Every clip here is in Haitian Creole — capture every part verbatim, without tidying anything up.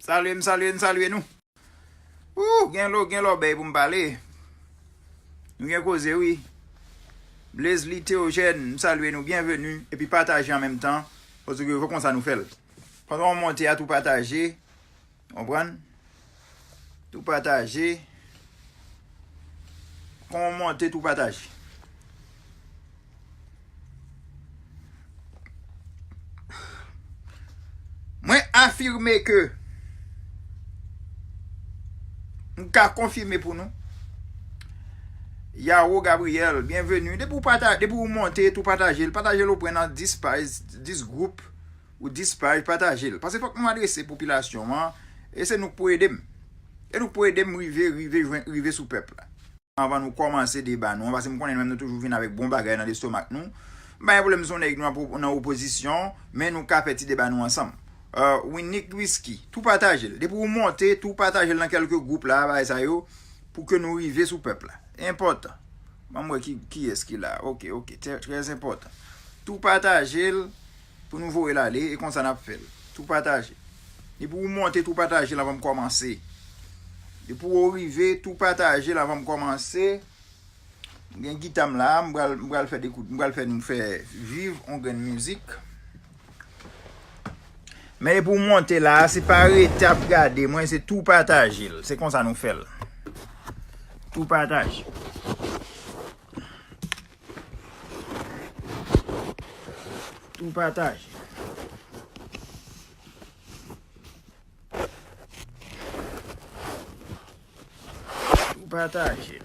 Salye m, salye n, salye nou. Ooh, gen lo, gen lòbèy pou m pale. Nou gen koze, wi. Blaze Lee Théogène, m salye nou, byenveni. Epi pataje an menm tan. Paske se konsa nou fè l. Pandan w monte a, tou pataje. Konprann? Tou pataje. Kon w monte, tou pataje. Mwen afime ke m ka konfime pou nou. Yawo Gabriel, byenveni. Depi w pata-, depi w monte, tou pataje l. Pataje l opwen nan dis paj, dis gwoup ou dis paj, pataje l. Paske fòk nou adrese popilasyon an, e se nou k pou ede m. E nou k pou ede m rive, rive jwenn, rive sou pèp la. Anvan nou kòmanse deba nou an, paske m konnen nou menm nou toujou vin avèk bon bagay nan lestomak nou. M pa gen pwoblèm si w nèg nou nan opozisyon, men nou ka fè ti deba nou ansanm. Euh, Winnick Whisky, tou pataje l. Depi w monte, tou pataje l nan kèlke gwoup la, bagay sa yo, pou ke nou rive sou pèp la. Enpòtan. Ban m wè ki, kiyès ki la. Ok, ok, trè, trè enpòtan. Tou pataje l pou nou voye l ale, e konsa n ap fè l. Tou pataje. Depi w monte, tou pataje l anvan m kòmanse. Depi w rive, tou pataje l anvan m kòmanse. M gen gita m la, m pral, m pral fè dekout, m pral fè nou fè viv on grenn mizik. Men depi w monte la, se pa rete ap gade mwen, se tou pataje l. Se konsa nou fè l. Tou pataje. Tou pataje. Tou pataje.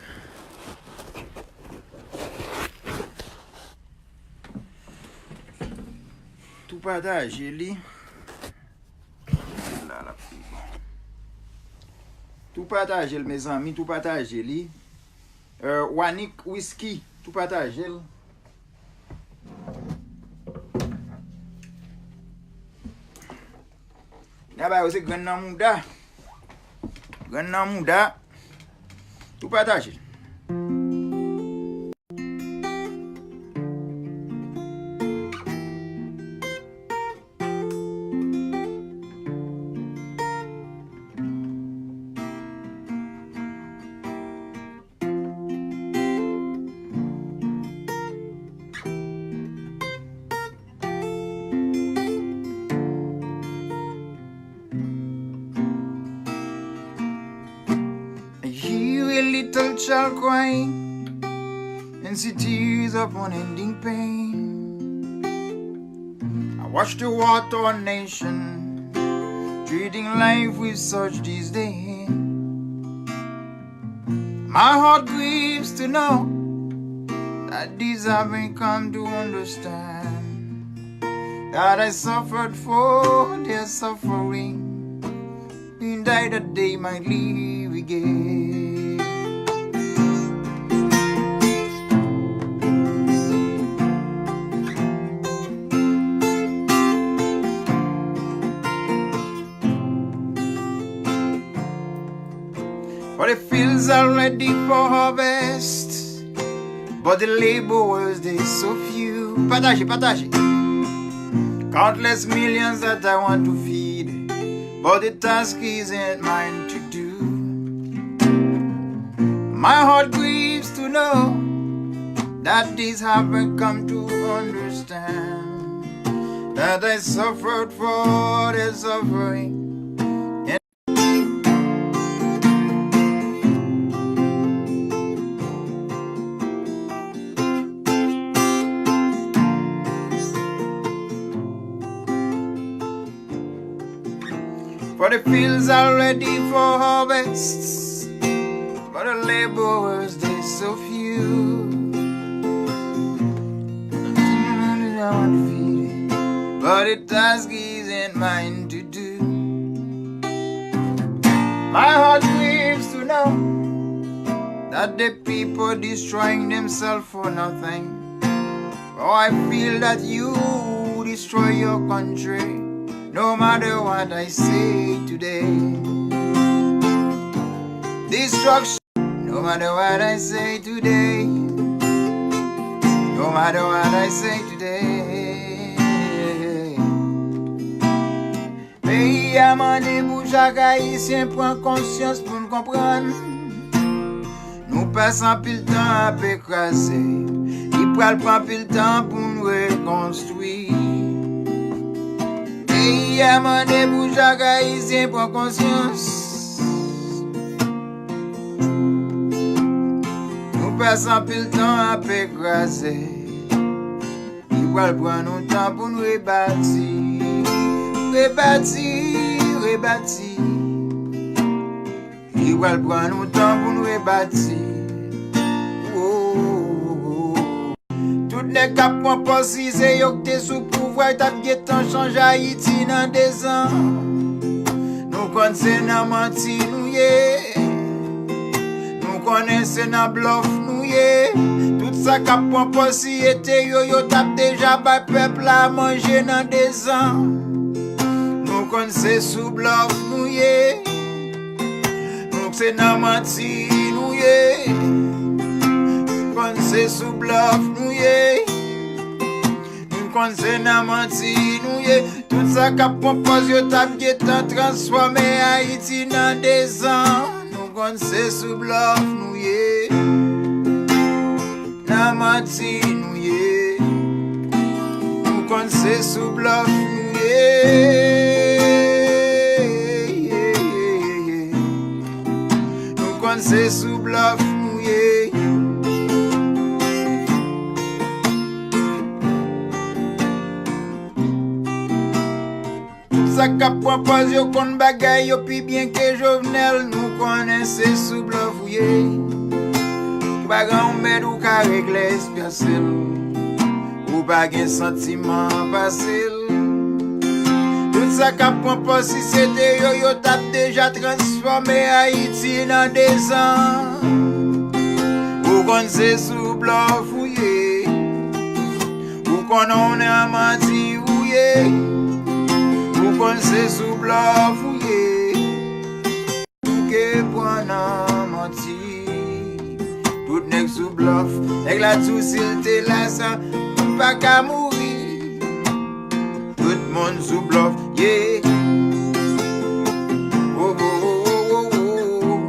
Tou pataje li. La, l ap pi bon. Tou pataje l, mezanmi, tou pataje li. Euh, Wanik Whisky, tou pataje l. Nèg ba yo se grenn nan mouda. Grenn nan mouda. Tou pataje. I hear a little child crying and see tears of unending pain. I watch the war torn nation treating life with such disdain. My heart grieves to know that these haven't come to understand that I suffered for their suffering and died that they might live again. For the fields are ready for harvest, but the laborers, they so few. Pataje, pataje. Countless millions that I want to feed, but the task isn't mine to do. My heart grieves to know that these haven't come to understand that I suffered for their suffering. For the fields are ready for harvest, but the laborers, they so few. But the task isn't mine to do. My heart grieves to know that the people destroying themselves for nothing. Oh, I feel that you destroy your country, no matter what I say today. Destruction, no matter what I say today, no matter what I say today. Hey, Peyi a mande pou chak Ayisyen pran konsyans pou n konprann. Nou pase anpil tan ap kraze. Li pral pran anpil tan pou n rekonstwi. Peyi a mande pou chak Ayisyen pran konsyans. Nou pase anpil tan ap kraze. Li pral pran nou tan pou n rebati. Rebati, rebati. Li pral pran nou tan pou n rebati. Oh, oh, oh, oh. Tout nèg k ap pran pòz si se yo k te sou pouvwa, yo t ap gentan chanje Ayiti nan dezan. Nou konn se nan manti nou ye. Nou konnen se nan blòf nou ye. Tout sa k ap pran pòz si se te yo, yo t ap deja bay pèp la manje nan dezan. Nou konn se sou blòf nou ye. Nou se nan manti nou ye. Nou konn se sou blòf nou ye. Nou konn se nan manti nou ye. Tout sa k ap pran pòz yo t ap gentan transfòme Ayiti nan dezan. Nou konn se sou blòf nou ye. Nan manti nou ye. Nou konn se sou blòf nou ye. Nou konn se sou blòf nou ye. Sa k ap pran pòz yo konn bagay yo pi byen ke Jovenel. Nou konnen se sou blòf ou ye. Ou pa gen yon mèd ou ka regle espyansèl. Ou pa gen santiman fasil. Tout sa k ap pran pòz si se te yo, yo t ap deja transfòme Ayiti nan dezan. Ou konn se sou blòf ou ye. Ou konnen w nan manti ou ye. Ou konn se sou blòf ou ye. Ou ke pran nan manti. Tout nèg sou blòf. Nèg la di w si l te la sa, moun pa ka mouri. Tout moun sou blòf, yeah. Oh, oh, oh, oh, oh, oh.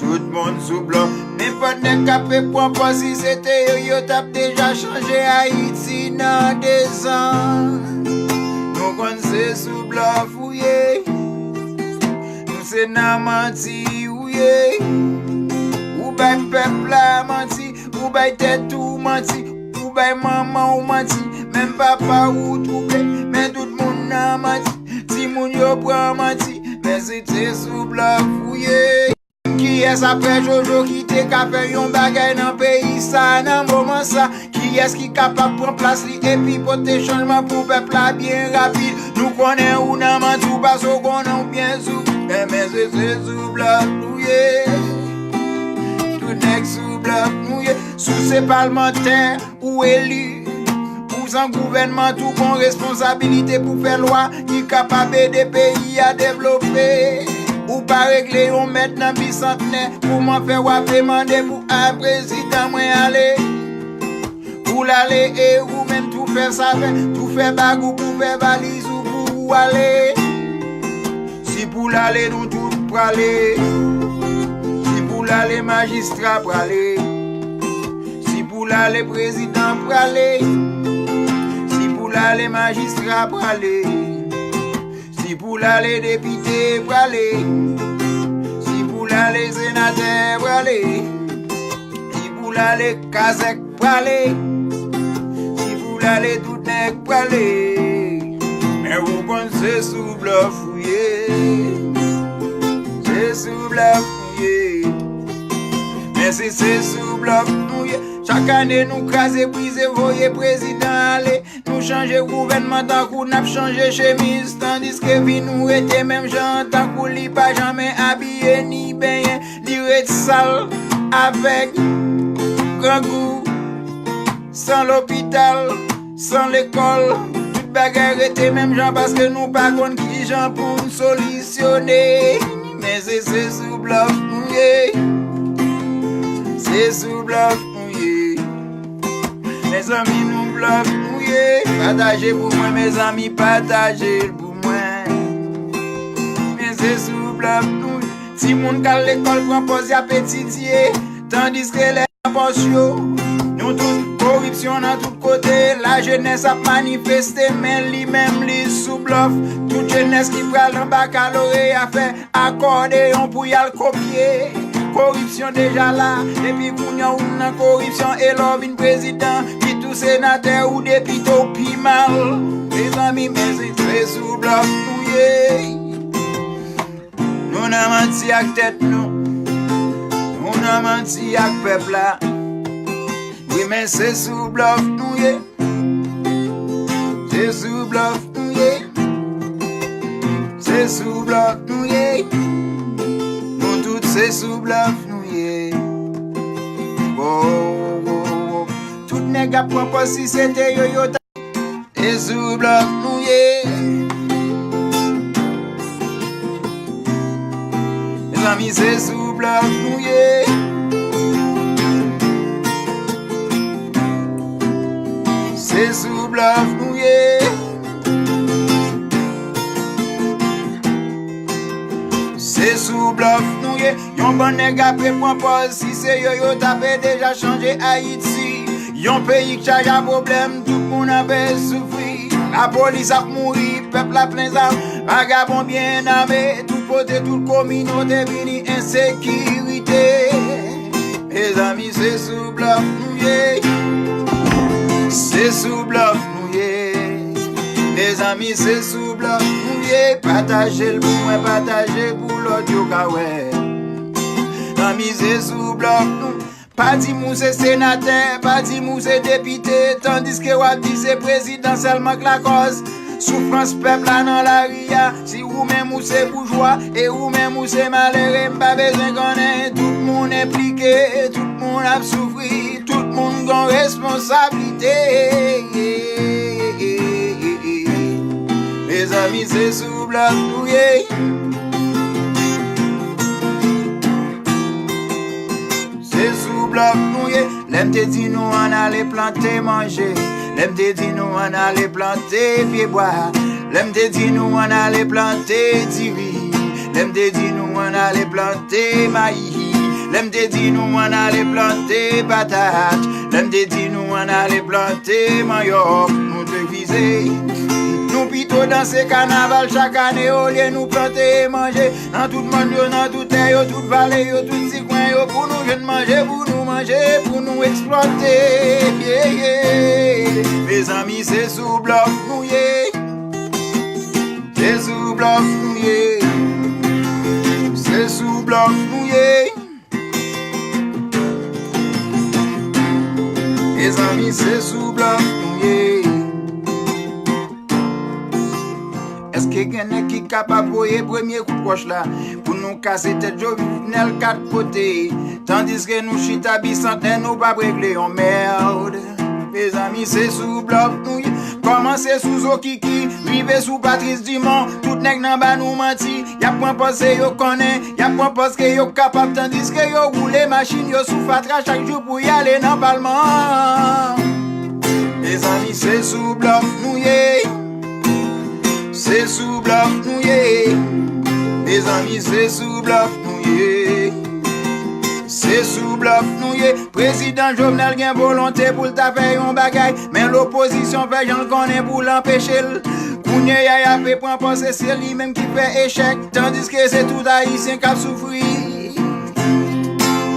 Tout moun sou blòf. Nenpòt nèg k ap pran pòz si se te yo, yo t ap deja chanje Ayiti nan dezan. Nou konn se sou blòf ou ye. Nou se nan manti ou ye. Ou bay pèp la manti. Ou bay tèt ou manti. Ou bay manman ou manti. Menm papa ou twouble. Men tout moun nan manti. Timoun yo pran manti. Men se te sou blòf ou ye. Kiyès apre Jojo ki te ka fè yon bagay nan peyi sa nan moman sa? Kiyès ki kapab pran plas li epi pote chanjman pou pèp la byen rapid? Nou konnen ou nan manti w paske w konnen w byen sou. Men, men se, se sou blòf nou ye. Tout nèg sou blòf nou ye. Si w se palmantè, ou eli, ou se yon gouvènman, tou gon responsabilite pou fè lwa ki kapab ede peyi a devlope. Ou pa regle yon mèd nan bisantnè, kouman fè w ape mande pou a prezidan mwen ale? Pou l ale e ou menm tou fè savè, tou fè bag ou pou fè valiz ou pou ou ale. Si pou l ale nou tout prale. Si pou l ale majistra prale. Si pou l ale prezidan prale. Si pou l ale majistra prale. Si pou l ale depite prale. Si pou l ale senatè prale. Si pou l ale kazèk prale. Si pou l ale tout nèg prale. Men ou konn se sou blòf ou ye. Se sou blòf ou ye. Men si se sou blòf nou ye. Chak ane nou kraze, brize, voye prezidan ale. Nou chanje gouvènman tankou n ap chanje chemiz. Tandiske vi nou rete menm jan tankou li pa janmen abiye ni benyen. Li ret sal, avèg, grangou, san lopital, san lekòl. Tout bagay rete menm jan paske nou pa konn kijan pou n solisyone. Men se, se sou blòf nou ye. Se sou blòf nou ye. Mezanmi, nou blòf nou ye. Pataje pou mwen, mezanmi, pataje l pou mwen. Se sou blòf nou ye. Timoun k al lekòl pran pòz y ap etidye, tandiske lè nan pòch yo, nou tout koripsyon nan tout kote. Lajenès ap manifeste, men li menm li sou blòf. Tout jenès ki pral nan bakaloreya fè akòdeyon pou y al kopye. Koripsyon deja la, epi kounye a ou nan koripsyon, e lè w vin prezidan, kit ou senatè ou depite w pi mal. Mezanmi, men se, se sou blòf nou ye. Nou nan manti ak tèt nou. Nou nan manti ak pèp la. Wi, men se sou blòf nou ye. Se sou blòf nou ye. Se sou blòf nou ye. Nou tout se sou blòf nou ye. Wo, wo, wo. Tout nèg ap pran pòz si se te yo, yo ta Se sou blòf nou ye. Mezanmi, se sou blòf nou ye. Se sou blòf nou ye. Se sou blòf nou ye. Yon bann nèg ape pran pòz, si se yo, yo t ape deja chanje Ayiti. Yon peyi k chaje a pwoblèm, tout moun ape soufri. Lapolis ap mouri, pèp la plen zam, vagabon byen ame. Tout kote, tout kominote vini ensekirite. Mezanmi, se sou blòf nou ye. Se sou blòf nou ye. Mezanmi, se sou blòf nou ye. Pataje l pou mwen, pataje pou lòt yo ka wè. Zanmi, se sou blòf nou. Pa di m ou se senatè, pa di m ou se depite, tandiske w ap di se prezidan sèlman k lakòz soufrans pèp la nan lari a. Si ou menm ou se boujwa e ou menm ou se malere, m pa bezwen konnen. Tout moun enplike, tout moun ap soufri, tout moun gon responsablite. Mezanmi, se sou blòf nou ye. Se sou blòf nou ye. Lè m te di nou ann ale plante manje, lè m te di nou ann ale plante pyebwa, lè m te di nou ann ale plante diri, lè m te di nou ann ale plante mayi, lè m te di nou ann ale plante patat, lè m te di nou ann ale plante manyòk, nou te vize. Nou pito danse kanaval chak ane olye nou plante manje. Nan tout mòn yo, nan tout tè yo, tout vale yo, tout ti kwen yo, pou nou jwenn manje, pou nou manje, pou nou eksplwate. Yeah, yeah. Mezanmi, se sou blòf nou ye. Se sou blòf nou ye. Se sou blòf nou ye. Mezanmi, se sou blòf nou ye. Èske gen nèg ki kapab voye premye kout wòch la pou nou kase tèt Jovenel kat kote? Tandiske nou chita bisantnè, nou p ap regle yon mèd. Mezanmi, se sou blòf nou ye. Kòmanse sou Zokiki, rive sou Patrice Dumont, tout nèg nan ba nou manti. Y ap pran pòz se yo konnen, y ap pran pòz ke yo kapab, tandiske yo woule machin yo sou fatra chak jou pou y ale nan palman. Mezanmi, se sou blòf nou ye. Se sou blòf nou ye. Mezanmi, se sou blòf nou ye. Se sou blòf nou ye. Prezidan Jovenel gen volonte pou l ta fè yon bagay, men lopozisyon fè jan l konnen pou l anpeche l. Kounye a, y ape pran pòz se li menm ki fè echèk, tandiske se tout Ayisyen k ap soufri.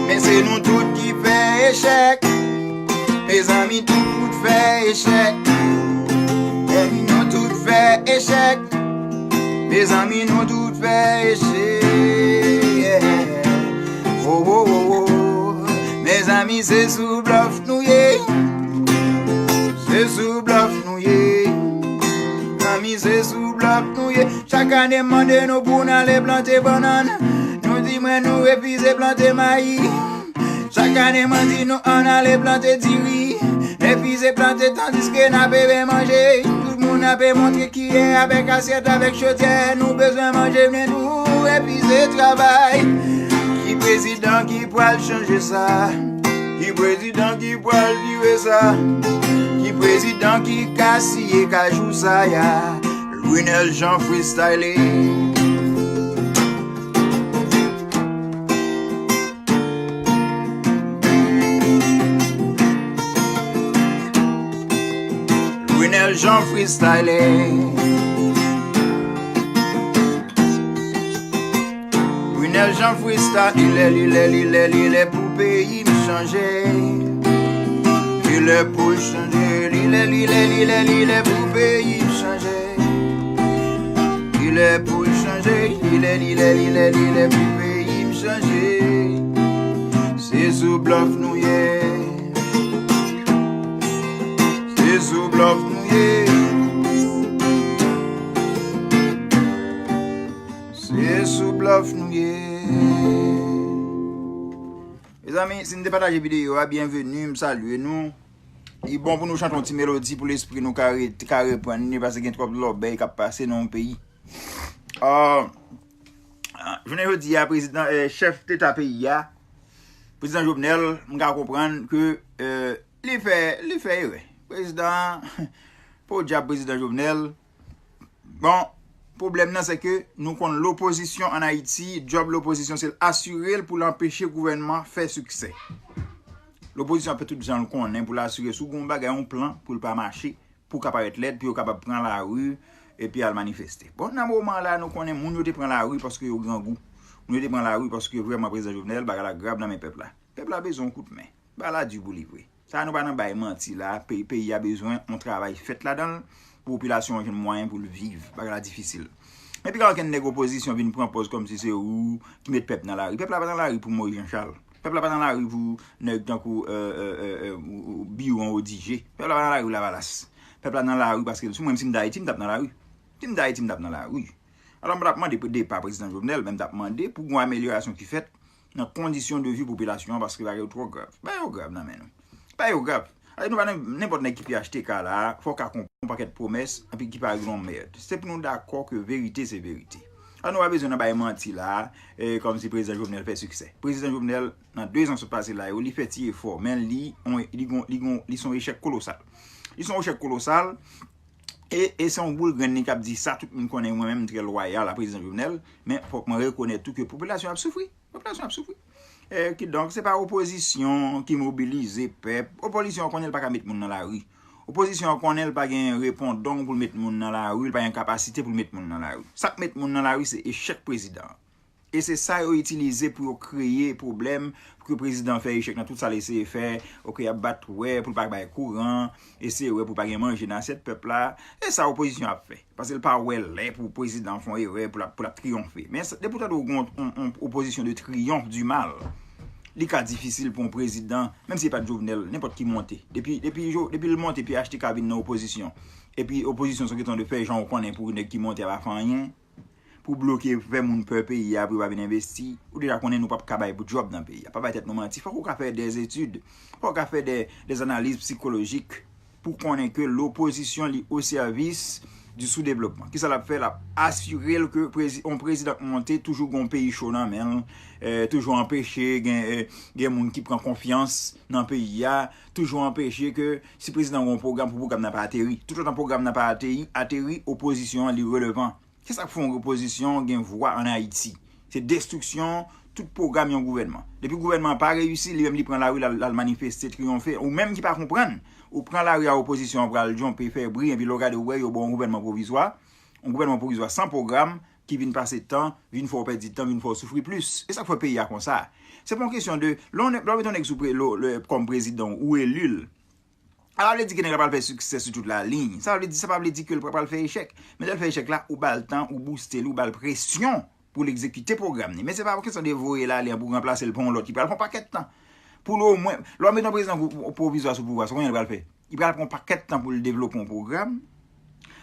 Men se nou tout ki fè echèk. Mezanmi, tout fè echèk. Mezanmi, nou tout fè echèk. Mezanmi, nou tout fè echèk. Oh, oh, oh, oh. Mezanmi, se sou blòf nou ye. Se sou blòf nou ye. Zanmi, se sou blòf nou ye. Chak ane, m mande nou pou n ale plante bannann. Nou di mwen nou refize plante mayi. Chak ane, mwen di nou ann ale plante diri. Refize plante tandiske n ape manje. Tout moun ape montre kiyè avèk asyèt, avèk chodyè. Nou bezwen manje, men nou refize travay. Ki prezidan ki pral chanje sa? Ki prezidan ki pral vire sa? Ki prezidan ki ka siye kajou sa ya? Louinel Jean Freestyle. Freestyler. Brunel Jean Freestyle, li lè, li lè, li lè, li lè pou peyi m chanje. Li lè pou l chanje, li lè, li lè, li lè, li lè pou peyi m chanje. Li lè pou l chanje, li lè, li lè, li lè, li lè pou peyi m chanje. Se sou blòf nou ye. Se sou blòf nou ye. Se sou blòf nou ye. Mezanmi, si n te pataje videyo a, byenveni, m salye nou. Li bon pou nou chante yon ti melodi pou lespri nou ka re-, ka reprann li, paske gen twòp lòbèy k ap pase nan yon peyi. Ah, jounen jodi a, prezidan, eh, chèf deta peyi a, prezidan Jovenel, m ka konprann ke, eh, li fè, li fè erè. Prezidan, podyab prezidan Jovenel. Bon, pwoblèm nan se ke nou konn lopozisyon ann Ayiti, djòb lopozisyon se l asire l pou l anpeche gouvènman fè siksè. Lopozisyon ap fè tout jan l konnen pou l asire si w gen yon bagay, yon plan pou l pa mache, pou w ka parèt lèd, pou yo kapab pran lari epi al manifeste. Bon, nan moman la, nou konnen moun yo te pran lari paske yo grangou. Moun yo te pran lari paske vrèman prezidan Jovenel, bagay la grav nan men pèp la. Pèp la bezwen yon kout men. Bagay la di pou li vre. Sa nou pa nan bay manti la, peyi, peyi a bezwen yon travay fèt ladan l, pou popilasyon an jwenn mwayen pou l viv. Bagay la difisil. Men piga ankenn nèg opozisyon vin pran pòz kòmsi se ou ki met pèp nan lari. Pèp la pa nan lari pou Moïse Jean Charles. Pèp la pa nan lari pou nèg tankou, eh, eh, eh, eh, ou, ou, Biron Odigé. Pèp la pa nan lari Lavalas. Pèp la nan lari paske si mwen, si m t Ayiti, m t ap nan lari. Si m t Ayiti, m t ap nan lari. Alò, m pa t ap mande depa prezidan Jovenel, men m t ap mande pou gen yon amelyorasyon ki fèt nan kondisyon de vi popilasyon an, paske bagay yo twò grav. Bagay yo grav nan men nou. Bagay yo grav. Alè, nou pa nan nenpòt nèg ki P H T K la, fò w ka konprann yon pakèt pwomès, anpi ki pa yon mèd. Se pou nou dakò ke verite se verite. Alò, nou pa bezwen nan bay manti la, eh, kòmsi prezidan Jovenel fè siksè. Prezidan Jovenel, nan de zan sot pase la yo, li fè ti efò, men li, on, li gon, li gon, li son echèk kolosal. Li son echèk kolosal, e, e se yon boul grenn li k ap di sa, tout moun konnen mwen menm m trè lwayal a prezidan Jovenel, men fòk mwen rekonèt tou ke popilasyon ap soufri. Popilasyon ap soufri. E, kidonk, se pa opozisyon ki mobilize pèp. Opozisyon an konnen l pa ka met moun nan lari. Opozisyon an konnen l pa gen repondong pou l met moun nan lari, l pa gen kapasite pou l met moun nan lari. Sa k met moun nan lari, se echèk prezidan an. E se sa yo itilize pou yo kreye pwoblèm, pou ke prezidan fè echèk nan tout sa l eseye fè. Oke, y ap bat wè pou l pa bay kouran, eseye wè pou pa gen manje nan asyèt pèp la. E sa opozisyon ap fè. Paske l pa wè lè pou prezidan fè yon erè, pou l ap, pou l ap triyonfe. Men s-, depi w tande w gen yon, yon, yon opozisyon de triyonf di mal, li ka difisil pou yon prezidan, menm si e pa t Jovenel, nenpòt ki monte. Depi, depi Jo-, depi l monte, P H T K vin nan opozisyon. Epi opozisyon se yon kesyon de fè jan w konnen pou nèg ki monte a pa fè anyen. Pou bloke, fè moun pè peyi a pou yo pa vin envesti, ou deja konnen nou p ap ka bay pou djòb nan peyi a. Pa bay tèt nou manti. Fòk ou ka fè des études, fòk ou ka fè des, des analyses psychologiques pou konnen ke lopozisyon li o sèvis di soudevlopman. Kisa l ap fè? L ap asire l ke prezi-, yon prezidan k monte toujou gen yon peyi cho nan men l, eh, toujou anpeche gen, eh, gen moun ki pran konfyans nan peyi a, toujou anpeche ke si prezidan gen yon pwogram pou pwogram nan pa ateri. Toutotan pwogram nan pa ateri, ateri, opozisyon an li relevan. Se sa k fè yon opozisyon gen vwa ann Ayiti. Se destriksyon tout pwogram yon gouvènman. Depi gouvènman an pa reyisi, li menm li pran lari l al, al manifeste, triyonfe. Ou menm ki pa konprann, ou pran lari a, opozisyon an pral djonpe, fè bri, epi lè w gade w wè yo ba w yon gouvènman pwovizwa, yon gouvènman pwovizwa san pwogram, ki vin pase tan, vin fè w pèdi tan, vin fè w soufri plis. E sa k fè peyi a konsa. Se pa yon kesyon de, lè w, lè w met yon nèg sou pre-, lo-, le, kòm prezidan ou eli l, sa pa vle di ke nèg la pral fè siksè sou tout laliny. Sa vle di, sa pa vle di ke l pral fè echèk. Men lè l fè echèk la, ou ba l tan, ou bouste l, ou ba l presyon pou l egzekite pwogram li. Men se pa yon kesyon de voye l ale pou ranplase l pa yon lòt ki pral pran pakèt tan. Pou l omwen, lè w met yon prezidan pou, pou, pwovizwa sou pouvwa, se konbyen l pral fè? Li pral pran yon pakèt tan pou l devlope yon pwogram.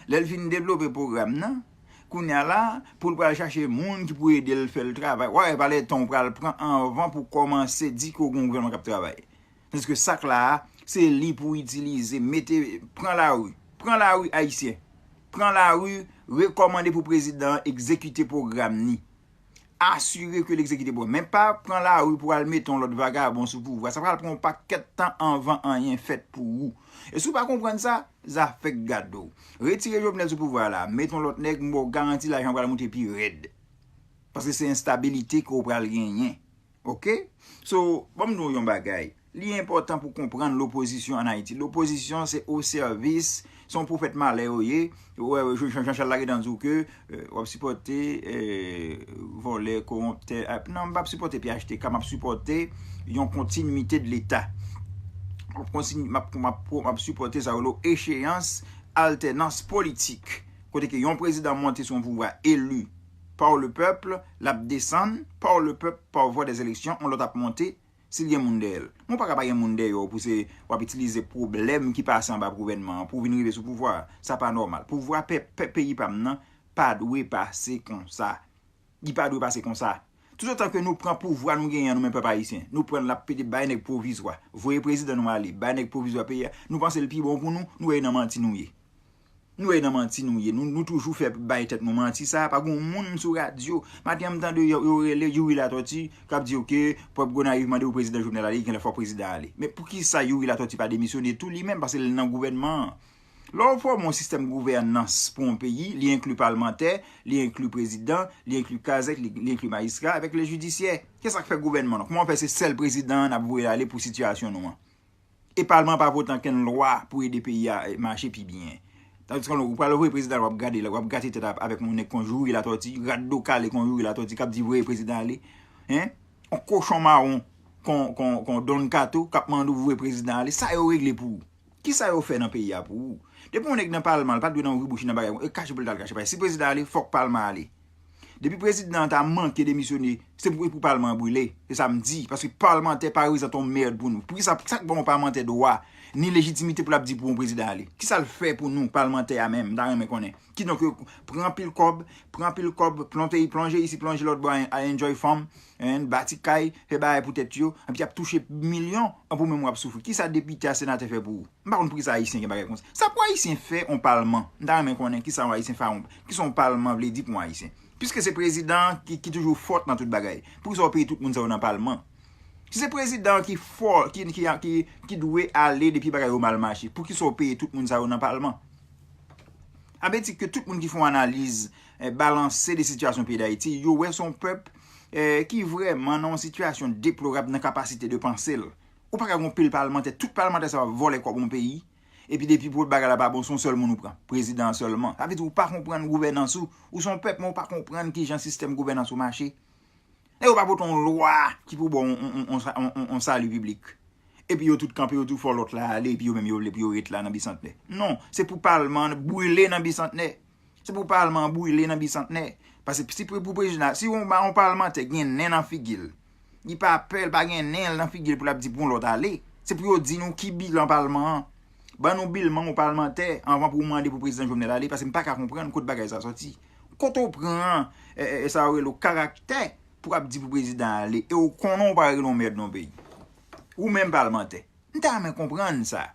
Lè l fin devlope pwogram nan, kounye a la, pou l pral chache moun ki pou ede l fè l travay. W a wè pa lè tan w pral pran anvan pou kòmanse di ke w gen yon gouvènman k ap travay. Tandiske sa k la a, se li pou itilize, mete, pran lari. Pran lari, Ayisyen. Pran lari, rekòmande pou prezidan an egzekite pwogram li. Asire ke l egzekite pwogram. Men pa pran lari pou al mete yon lòt vagabon sou pouvwa. Sa pral pran yon pakèt tan anvan anyen fèt pou ou. E si w pa konprann sa, zafè k gade w. Retire Jovenel sou pouvwa la, mete yon lòt nèg, m ba w garanti lajan pral moute pi rèd. Paske se enstabilite ke w pral genyen. Oke? So, ban m di w yon bagay. Li enpòtan pou konprann lopozisyon ann Ayiti. Lopozisyon se o sèvis, se yon pwofèt malè yo ye. Ou wè, Jean, Jean Charles Laredan di w ke, euh, w ap sipòte, euh, vòlè, kowonptè. Ah, non, m p ap sipòte P H T K, m ap sipòte yon kontinwite de Leta. M ap kontini-, m ap, m ap, m ap sipòte sa yo, echeyans, altènans politik. Kote ke yon prezidan monte sou yon pouvwa eli par le peuple, l ap desann par le peuple, par voie des élections, yon lòt ap monte, si l gen moun dèyè l. Men w pa ka pa gen moun dèyè w pou se w ap itilize pwoblèm ki pase anba gouvènman an pou w vin rive sou pouvwa a. Sa pa nòmal. Pouvwa pèp, pèp peyi pa m nan pa dwe pase konsa. Li pa dwe pase konsa. Toutotan ke nou pran pouvwa nou genyen an, nou menm pèp ayisyen, nou pran l ap pede bay nèg pwovizwa, voye prezidan nou ale, bay nèg pwovizwa peyi a, nou panse l pi bon pou nou, nou wè e nan manti nou ye. Nou wè e nan manti nou ye. Nou, nou toujou fè bay tèt nou manti sa. Pa gen yon moun sou radyo. Maten an, m tande yo, yo rele Youri Latortue k ap di, oke, pèp Gonayiv mande pou prezidan Jovenel ale, genlè fò prezidan ale. Men poukisa Youri Latortue pa demisyone tou li menm, paske l nan gouvènman an? Lè w fòme yon sistèm gouvènans pou yon peyi, li enkli palmantè, li enkli prezidan, li enkli kazèk, li, li enkli majistra, avèk le jidisyè. Se sa k fè gouvènman an. Kòman fè se sèl prezidan an n ap voye ale pou sitiyasyon nou an? E palman an pa vote ankenn lwa pou ede peyi a, eh, mache pi byen. Tandis ke ou pral voye prezidan, w ap gade la, w ap gate tèt ap-, avèk yon nèg kon Youri Latortue, rat do kale kon Youri Latortue, k ap di voye prezidan ale. Hein? Yon kochon mawon kon, kon, kon Don Kato, k ap mande w voye prezidan ale. Sa yo regle pou ou? Kisa yo fè nan peyi a pou ou? Depi yon nèg nan palman, li pa t dwe nan ouvri bouch li nan bagay, e kache pou l t al kache. Paske si prezidan ale, fòk palman ale. Depi prezidan an ta manke demisyone, se pou, pou palman an brile. Se sa m di. Paske palmantè pa reprezante yon mèd pou nou. Poukisa, sa k ban yon palmantè dwa, ni lejitimite pou l ap di pou yon prezidan ale? Kisa l fè pou nou, palmantè a menm? M ta renmen konnen. Kidonk, yo pran anpil kòb, pran anpil kòb, plonje, plonje isi, plonje lòt bò, a, a enjoy fanm, en, bati kay, fè bagay pou tèt yo, epi y ap touche milyon, an pou menm w ap soufri. Kisa depite a, senatè fè pou ou? M pa konn poukisa Ayisyen gen bagay konsa. Sa pou Ayisyen fè yon palman? M ta renmen konnen kisa yon Ayisyen fè yon, kisa yon palman vle di pou yon Ayisyen. Piske se prezidan ki, ki toujou fòt nan tout bagay. Poukisa w peye tout moun sa yo nan palman? Si se prezidan ki fò, ki, ki, ki, ki dwe ale depi bagay yo mal mache, poukisa w peye tout moun sa yo nan palman? A vle di ke tout moun ki fè yon analiz, eh, balanse de sitiyasyon peyi Dayiti, yo wè se yon pèp, eh, ki vrèman nan yon sitiyasyon deplorab nan kapasite de panse l. Ou pa ka gen yon pil palmantè, tout palmantè sa yo ap vòlè kòb yon peyi, epi depi pou bagay la pa bon, se yon sèl moun ou pran, prezidan an sèlman. Sa vle di ou pa konprann gouvènans ou, ou se yon pèp, men ou pa konprann kijan sistèm gouvènans ou mache. Nèg yo pa pote yon lwa ki pou ba w yon, yon, yon, yon, yon, yon sali piblik. Epi yo tout kanpe, yo tou fè lòt la ale, epi yo menm yo vle pou yo ret la nan Bisantnè. Non, se pou palman an brile nan Bisantnè. Se pou palman an brile nan Bisantnè. Paske si pou, pou prezidan, si yon, yon palmantè gen nen nan figi l, li pa pè, li pa gen nen nan figi l pou l ap di pou yon lòt ale. Se pou yo di nou ki bilan palman an. Ban nou bilan yon palmantè anvan pou w mande pou prezidan Jovenel ale, paske m pa ka konprann kot bagay sa sòti. Kote w pran, e, e, e, sa yo rele w, karaktè pou w ap di pou prezidan ale, e w konnen w pa regle yon mèd nan yon peyi? Ou menm palmantè. M ta renmen konprann sa.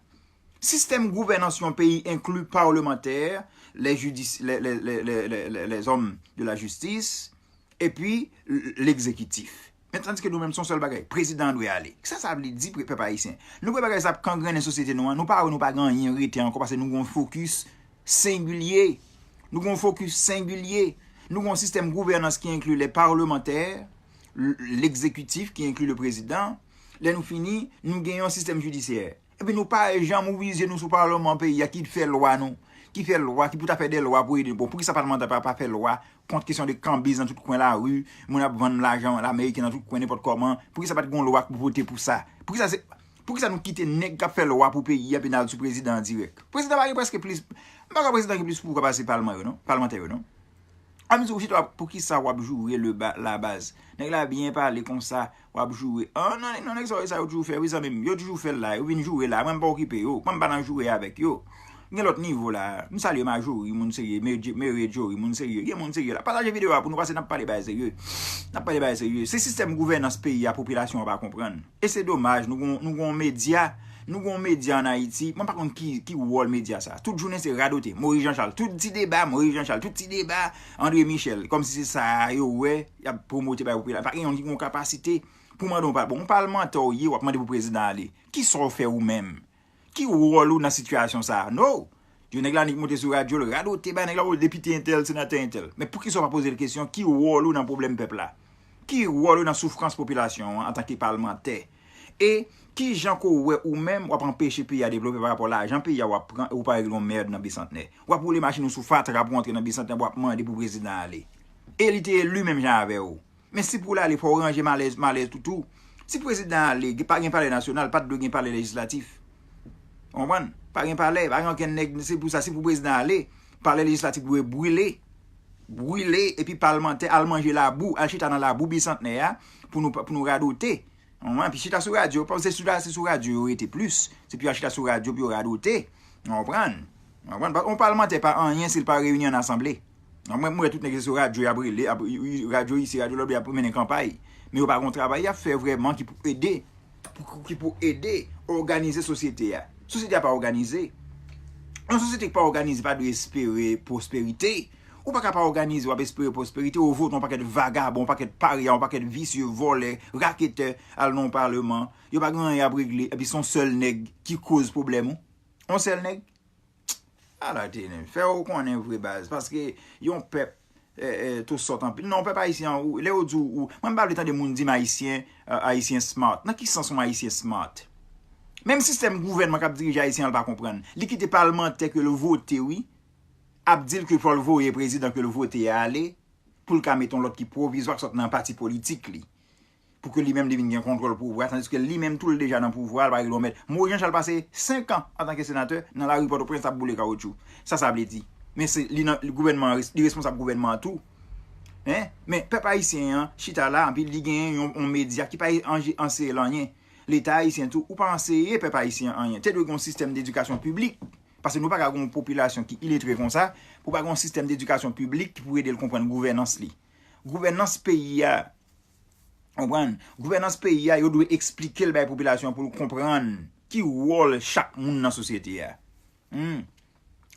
Sistèm gouvènans yon peyi enkli palmantè, les judis-, les, les, les, les, les, les, les hommes de la justice, epi l-, legzekitif. Men tandis ke nou menm, se yon sèl bagay, prezidan an dwe ale. Sa sa vle di, pre-, pèp ayisyen? Nou wè bagay sa ap kangrennen sosyete nou an, nou pa wè nou pa gen anyen rete ankò, paske nou gen yon fokis sengilye. Nou gen yon fokis sengilye. Nou gen yon sistèm gouvènans ki enkli les parlementaires, l-, legzekitif ki enkli le prezidan. Lè nou fini, nou gen yon sistèm jidisyè. Epi nou pa janm ouvri zye nou sou palman peyi a ki fè lwa nou, ki fè lwa, ki pou ta fè de lwa pou ede nou. Bon, poukisa palmantè pa, pa fè lwa kont kesyon de kanbiz nan tout kwen lari, moun ap vann lajan Ameriken nan tout kwen nenpòt kòman? Poukisa pa t gen yon lwa pou vote pou sa? Poukisa se, poukisa nou kite nèg k ap fè lwa pou peyi a vin al sou prezidan an dirèk? Prezidan pa gen prèske plis, m pa kwè prezidan gen plis pouvwa pase palman yo non, palmantè yo non. Ann di w chita, poukisa w ap joure le ba-, la baz? Nèg la byen pale konsa, w ap joure. Ah, non, non, nèg sa yo, sa yo toujou fè, wi, zanmi m. Yo toujou fè l la, yo vin joure la. Mwen, m pa okipe yo. Mwen, m pa nan joure avèk yo. Gen lòt nivo la. M salye Majori, moun serye. Mere Djouri, moun serye. Gen moun serye la. Pataje videyo a pou nou pase, n ap pale bagay serye. N ap pale bagay serye. Se sistèm gouvènans peyi a, popilasyon an pa konprann. E se domaj, nou gon, nou gon medya, nou gon medya ann Ayiti, mwen pa konn ki, ki wòl medya sa. Tout jounen se radote, Moyiz Janchal, tout ti deba, Moyiz Janchal, tout ti deba, André Michel, kòmsi se sa yo wè, y ap pwomote bay popilasyon. Pa gen yon ki gon kapasite pou mande yon pa-, bon, yon palmantè w ye, w ap mande pou prezidan ale. Kisa w fè ou menm? Ki wòl ou nan sitiyasyon sa a? No! Yo nèg la nik monte sou radyo, l radote bay nèg la, o, depite entèl, senatè entèl. Men poukisa w pa poze l kesyon, ki wòl ou nan pwoblèm pèp la? Ki wòl ou nan soufrans popilasyon an antanke palmantè? E kijan ke w wè ou menm w ap anpeche peyi a devlope pa rapò lajan peyi a w ap pran e ou pa regle yon mèd nan Bisantnè? W ap woule machin ou sou fatra pou w antre nan Bisantnè, w ap mande pou prezidan ale. E li te eli menm jan avè w. Men si pou l ale, fò w ranje malèz, malèz toutou. Si prezidan ale, pa gen palè nasyonal, pa t dwe gen palè lejislatif. Ou konprann? Pa gen palè, pa gen okenn nèg, se pou sa, si pou prezidan ale, palè lejislatif dwe brile. Brile, epi palmantè al manje labou, al chita nan labou Bisantnè a, pou nou, pou nou radote. Ou konprann? Epi chita sou radyo, pa se sou, se sou radyo yo rete plis. Se pou y al chita sou radyo pou yo radote. Ou konprann? Ou konprann? Yon palmantè pa anyen si l pa reyini an asanble. Mwen, mwen wè tout nèg se sou radyo y ap rele, ap, radyo isi, radyo lòt bò, y ap mennen kanpay. Men yo pa gen yon travay y ap fè vrèman ki pou ede, pou, ki pou ede òganize sosyete a. Sosyete a pa òganize. Yon sosyete ki pa òganize pa dwe espere pwosperite. Ou pa ka pa òganize, w ap espere pwosperite, ou vote yon pakèt vagabon, yon pakèt parya, yon pakèt visye, vòlè, raketè, al nan yon palman. Yo pa gen anyen y ap regle, epi se yon sèl nèg ki koz pwoblèm ou. Yon sèl nèg. Ala tenen, fè w konnen vre baz, paske yon pèp, eh, eh, tou sòt anpil. Non, pèp ayisyen an, ou, lè yo di w, ou, mwen m pa vle tande moun di m ayisyen, eh, ayisyen smart. Nan ki sans yon ayisyen smart? Menm sistèm gouvènman k ap dirije ayisyen an, l pa konprann. Li kite palmantè ke l vote, wi, ap di l ke fò l voye prezidan ke l vote a ale, pou l ka mete yon lòt ki pwovizwa k sot nan pati politik li. Pou ke li menm li vin gen kontwòl pouvwa, tandiske li menm tou l deja nan pouvwa, l pa regle yon mèd. Moyiz Jan Chal pase senk an antanke senatè nan lari Pòtoprens ap boule kawotchou. Sa sa vle di? Men se li nan li gouvènman an, li responsab gouvènman an tou. Hein? Men pèp ayisyen an chita la, epi li genyen yon, yon medya ki pa anje-, anseye l anyen. Leta ayisyen tou, ou pa anseye pèp ayisyen an anyen. Te dwe gen yon sistèm dedikasyon piblik. Paske nou pa ka gen yon popilasyon ki iletre konsa, pou pa gen yon sistèm dedikasyon piblik ki pou ede l konprann gouvènans li. Gouvènans peyi a, konprann? Gouvènans peyi a, yo dwe eksplike l bay popilasyon an pou l konprann ki wòl chak moun nan sosyete a. Hmm.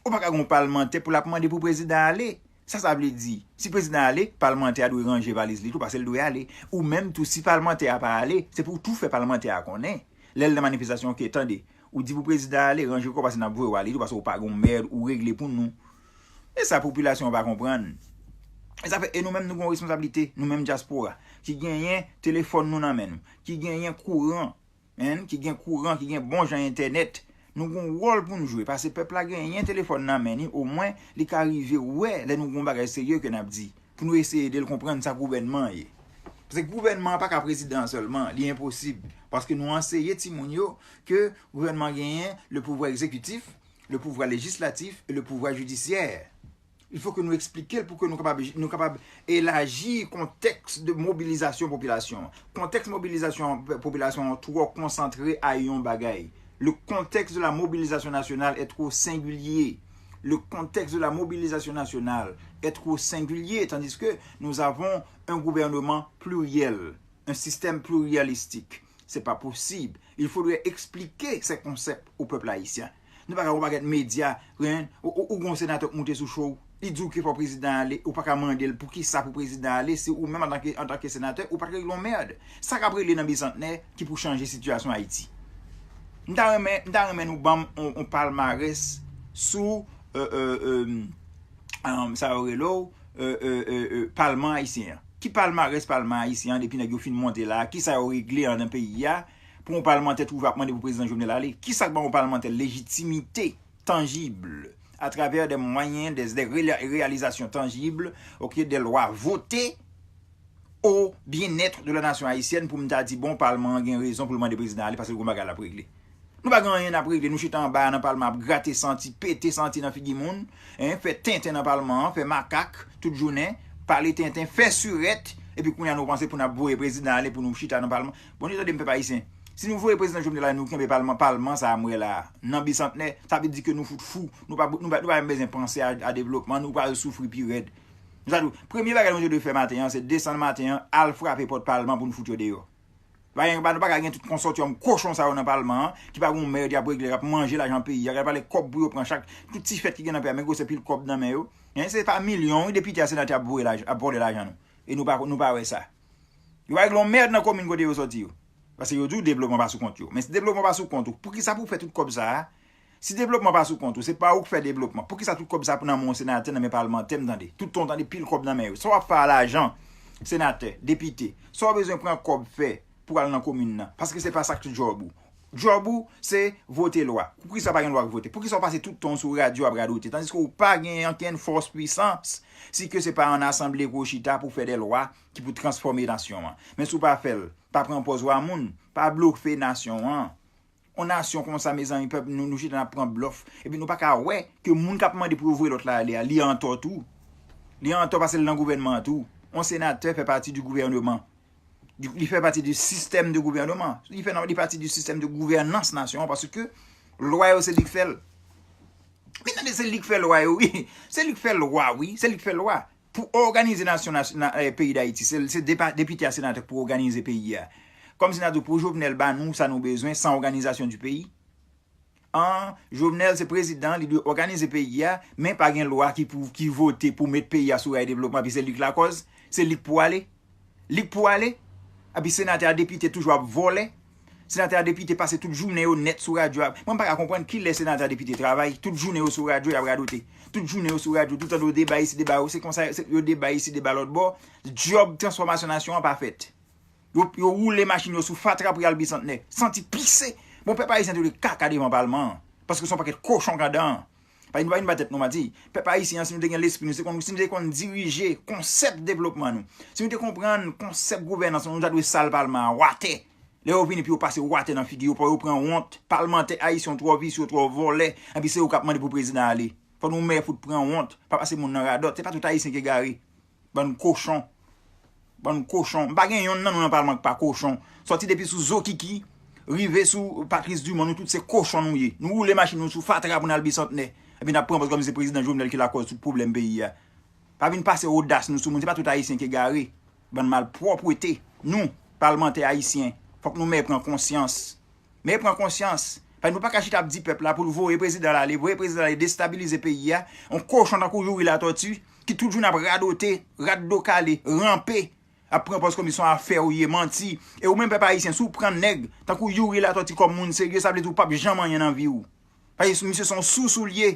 Ou pa ka gen yon palmantè pou l ap mande pou prezidan ale. Sa sa vle di? Si prezidan ale, palmantè a dwe ranje valiz li tou, paske l dwe ale. Ou menm tou, si palmantè a pa ale, se pou w tou fè palmantè a konnen. Lè l nan manifestasyon, oke, tande, ou di pou prezidan ale, ranje kò w, paske n ap voye w ale tou, paske w pa gen yon mèd ou regle pou nou. E sa popilasyon an pa konprann. E sa fè, e nou menm nou gen yon responsablite, nou menm dyaspora, ki genyen telefòn nou nan men nou, ki genyen kouran, hein, ki gen kouran, ki gen bon jan entènèt, nou gen yon wòl pou n jwe, paske pèp la genyen telefòn nan men li, omwen li ka rive wè lè nou gen yon bagay serye ke n ap di, pou nou eseye ede l konprann sa gouvènman an ye. Paske gouvènman an pa ka prezidan an sèlman, li enposib, paske nou anseye timoun yo ke gouvènman genyen le pouvwa egzekitif, le pouvwa lejislatif e le pouvwa jidisyè. Il faut que nou eksplike l pou ke nou kapab, nou kapab elaji kontèks de mobilizasyon popilasyon an. Kontèks mobilizasyon popilasyon an twò konsantre a yon bagay. Le contexte de la mobilisation nationale est trop singulier. Le contexte de la mobilisation nationale est trop singulier, tandis que nous avons un gouvernement pluriel, un système plurialistique. C'est pas possible. Il faudrait expliquer ces concepts au peuple haïtien. Nou pa ka yon pakèt medya, ren, ou, ou, ou gon senatè k moute sou show, li di w ke fò prezidan ale, ou pa ka mande l pou ki sa pou prezidan ale, se ou menm antanke, antanke senatè, ou pa t regle yon mèd. Sa k ap regle nan Bisantnè ki pou chanje sitiyasyon Ayiti. M ta renmen, m ta renmen nou ban m yon, yon palmarès sou, euh, euh, euh, um, sa yo rele w, euh, euh, euh, euh, palman ayisyen an. Ki palmarès palman ayisyen an depi nèg yo fin monte la, ki sa yo regle anndan peyi a, pou yon palmantè twouve ap mande pou prezidan Jovenel ale? Ki sa k ban yon palmantè lejitimite tanjib atravè de mwayen, de, de rela-, reyalizasyon tanjib, oke, de lwa vote au bien-être de la nation haïtienne pou m ta di, bon, palman an gen rezon pou l mande prezidan ale paske l gon bagay l ap regle. Nou pa gen anyen n ap regle, nou chita anba a nan palman ap grate santi, pete santi nan figi moun, hein, fè tenten nan palman an, fè makak tout jounen, pale tenten, fè sirèt, epi kounye a nou panse pou n ap voye prezidan ale pou nou chita nan palman. Bon, nou tande m pèp ayisyen. Si nou voye prezidan Jovenel ale, nou kenbe palman, palman sa a m wè la a, nan Bisantnè, sa vle di ke nou fout fou, nou pa, nou pa, nou pa menm bezwen panse a, a devlopman, nou pral soufri pi rèd. Nou sa di w, premye bagay nou te dwe fè maten an, se desann maten an, al frape pòt palman pou nou fout yo deyò. Pa gen, pa, nou pa ka gen tout konsòtyòm kochon sa yo nan palman an, ki pa gen yon mèd y ap regle, y ap manje lajan peyi a, y ap pale kòb pou yo pran chak, tout ti fèt ki gen nan peyi a, men gwosè pil kòb nan men yo. Hein, se pa milyon, wi, depite a senatè ap voye laj-, ap vòlè lajan nou. E nou pa, nou pa wè sa. Yo pa regle yon mèd nan komin kote yo sòti yo. Paske yo di w devlopman pa sou kont yo. Men si devlopman pa sou kont ou, poukisa pou w fè tout kòb sa a? Si devlopman pa sou kont ou, se pa ou k fè devlopman. Poukisa tout kòb sa pou nan men yon senatè, nan men palmantè, m tande? Tout tan w tande pil kòb nan men yo. Sa w ap fè a lajan, senatè, depite? Sa w bezwen pran kòb fè pou al nan komin nan. Paske se pa sa k djòb ou. Djòb ou, se vote lwa. Poukisa pa gen lwa k vote? Poukisa w pase tout tan w sou radyo ap radote? Tandiske w pa gen ankenn fòs pwisans, si ke se pa an asanble ke w chita pou fè de lwa ki pou transfòme nasyon an. Men si w pa fè l, pa pran pòz wa moun, pa blofe nasyon an. On nasyon konsa, mezanmi, pèp nou, nou chita n ap pran blòf. Epi nou pa ka wè ke moun k ap mande pou yo voye lòt la ale a, li antò tou. Li antò paske l nan gouvènman an tou. On senatè fè pati di gouvèneman. Li, li fè pati di sistèm de gouvèneman. Li fè nan, li pati di sistèm de gouvènans nasyon an paske lwa yo se li k fè l. Men tande, se li k fè lwa yo, wi. Se li k fè lwa, wi. Se li k fè lwa. Pou òganize nasyon, nas- na- eh, peyi Dayiti, se, se depa- depite a senatè k pou òganize peyi a. Kòmsi n a di w, pou Jovenel ba nou sa nou bezwen san òganizasyon di peyi. An, Jovenel se prezidan, li dwe òganize peyi a, men pa gen lwa ki pou, ki vote pou met peyi a sou ray devlopman, epi se li k lakòz, se li k pou ale. Li k pou ale. Epi senatè a, depite toujou ap vòlè. Senatè a, depite pase tout jounen yo nèt sou radyo a. Mwen m pa ka konprann kilè senatè a, depite travay. Tout jounen yo sou radyo, y ap radote. Tout jounen yo sou radyo, tout tan yo deba isi, deba yo. Se konsa se- yo deba isi, deba lòt bò. Djòb transfòmasyon nasyon an pa fèt. Yo, yo woule machin yo sou fatra pou y al Bisantnè. Santi pise. Bon, pèp ayisyen te dwe kaka devan palman an. Paske se yon pakèt kochon k andan an. Pa vin, pa vin ba tèt nou manti. Pèp ayisyen an, si nou te gen lespri nou, se konn, si nou te konn dirije konsèp devlopman nou, si nou te konprann konsèp gouvènans nou, nou ta dwe sal palman an, watè. Lè yo vini pou yo pase watè nan figi yo, pou yo pran wont. Palmantè ayisyen twò visye, twò vòlè, epi se yo k ap mande pou prezidan ale. Fò nou mè fout pran wont, pa pase moun nan radòt. Se pa tout ayisyen ki egare. Bann kochon. Bann kochon. M pa gen yonn nan nou nan palman k pa kochon. Sòti depi sou Zokiki, rive sou Patrice Dumont, nou tout se kochon nou ye. Nou woule machin nou sou fatra pou n al Bisantnè. Epi n ap pran pòz kòmsi se prezidan Jovenel ki lakòz tout pwoblèm peyi a. Pa vin pase odas nou sou moun. Se pa tout ayisyen ki egare. Bann malpwòpte. Nou, palmantè ayisyen, fòk nou mè pran konsyans. Men pran konsyans. Paske nou pa ka chita ap di pèp la pou l voye prezidan l ale, voye prezidan l ale destabilize peyi a. On kochon tankou Youri Latortue, ki tout jounen ap radote, rat do kale, ranpe, ap pran pòz kòmsi se yon afè ou ye, manti. E ou menm pèp ayisyen, si w pran nèg tankou Youri Latortue kòm moun serye, sa vle di ou p ap janm anyen nan vi w. Paske misye se yon sousou l ye.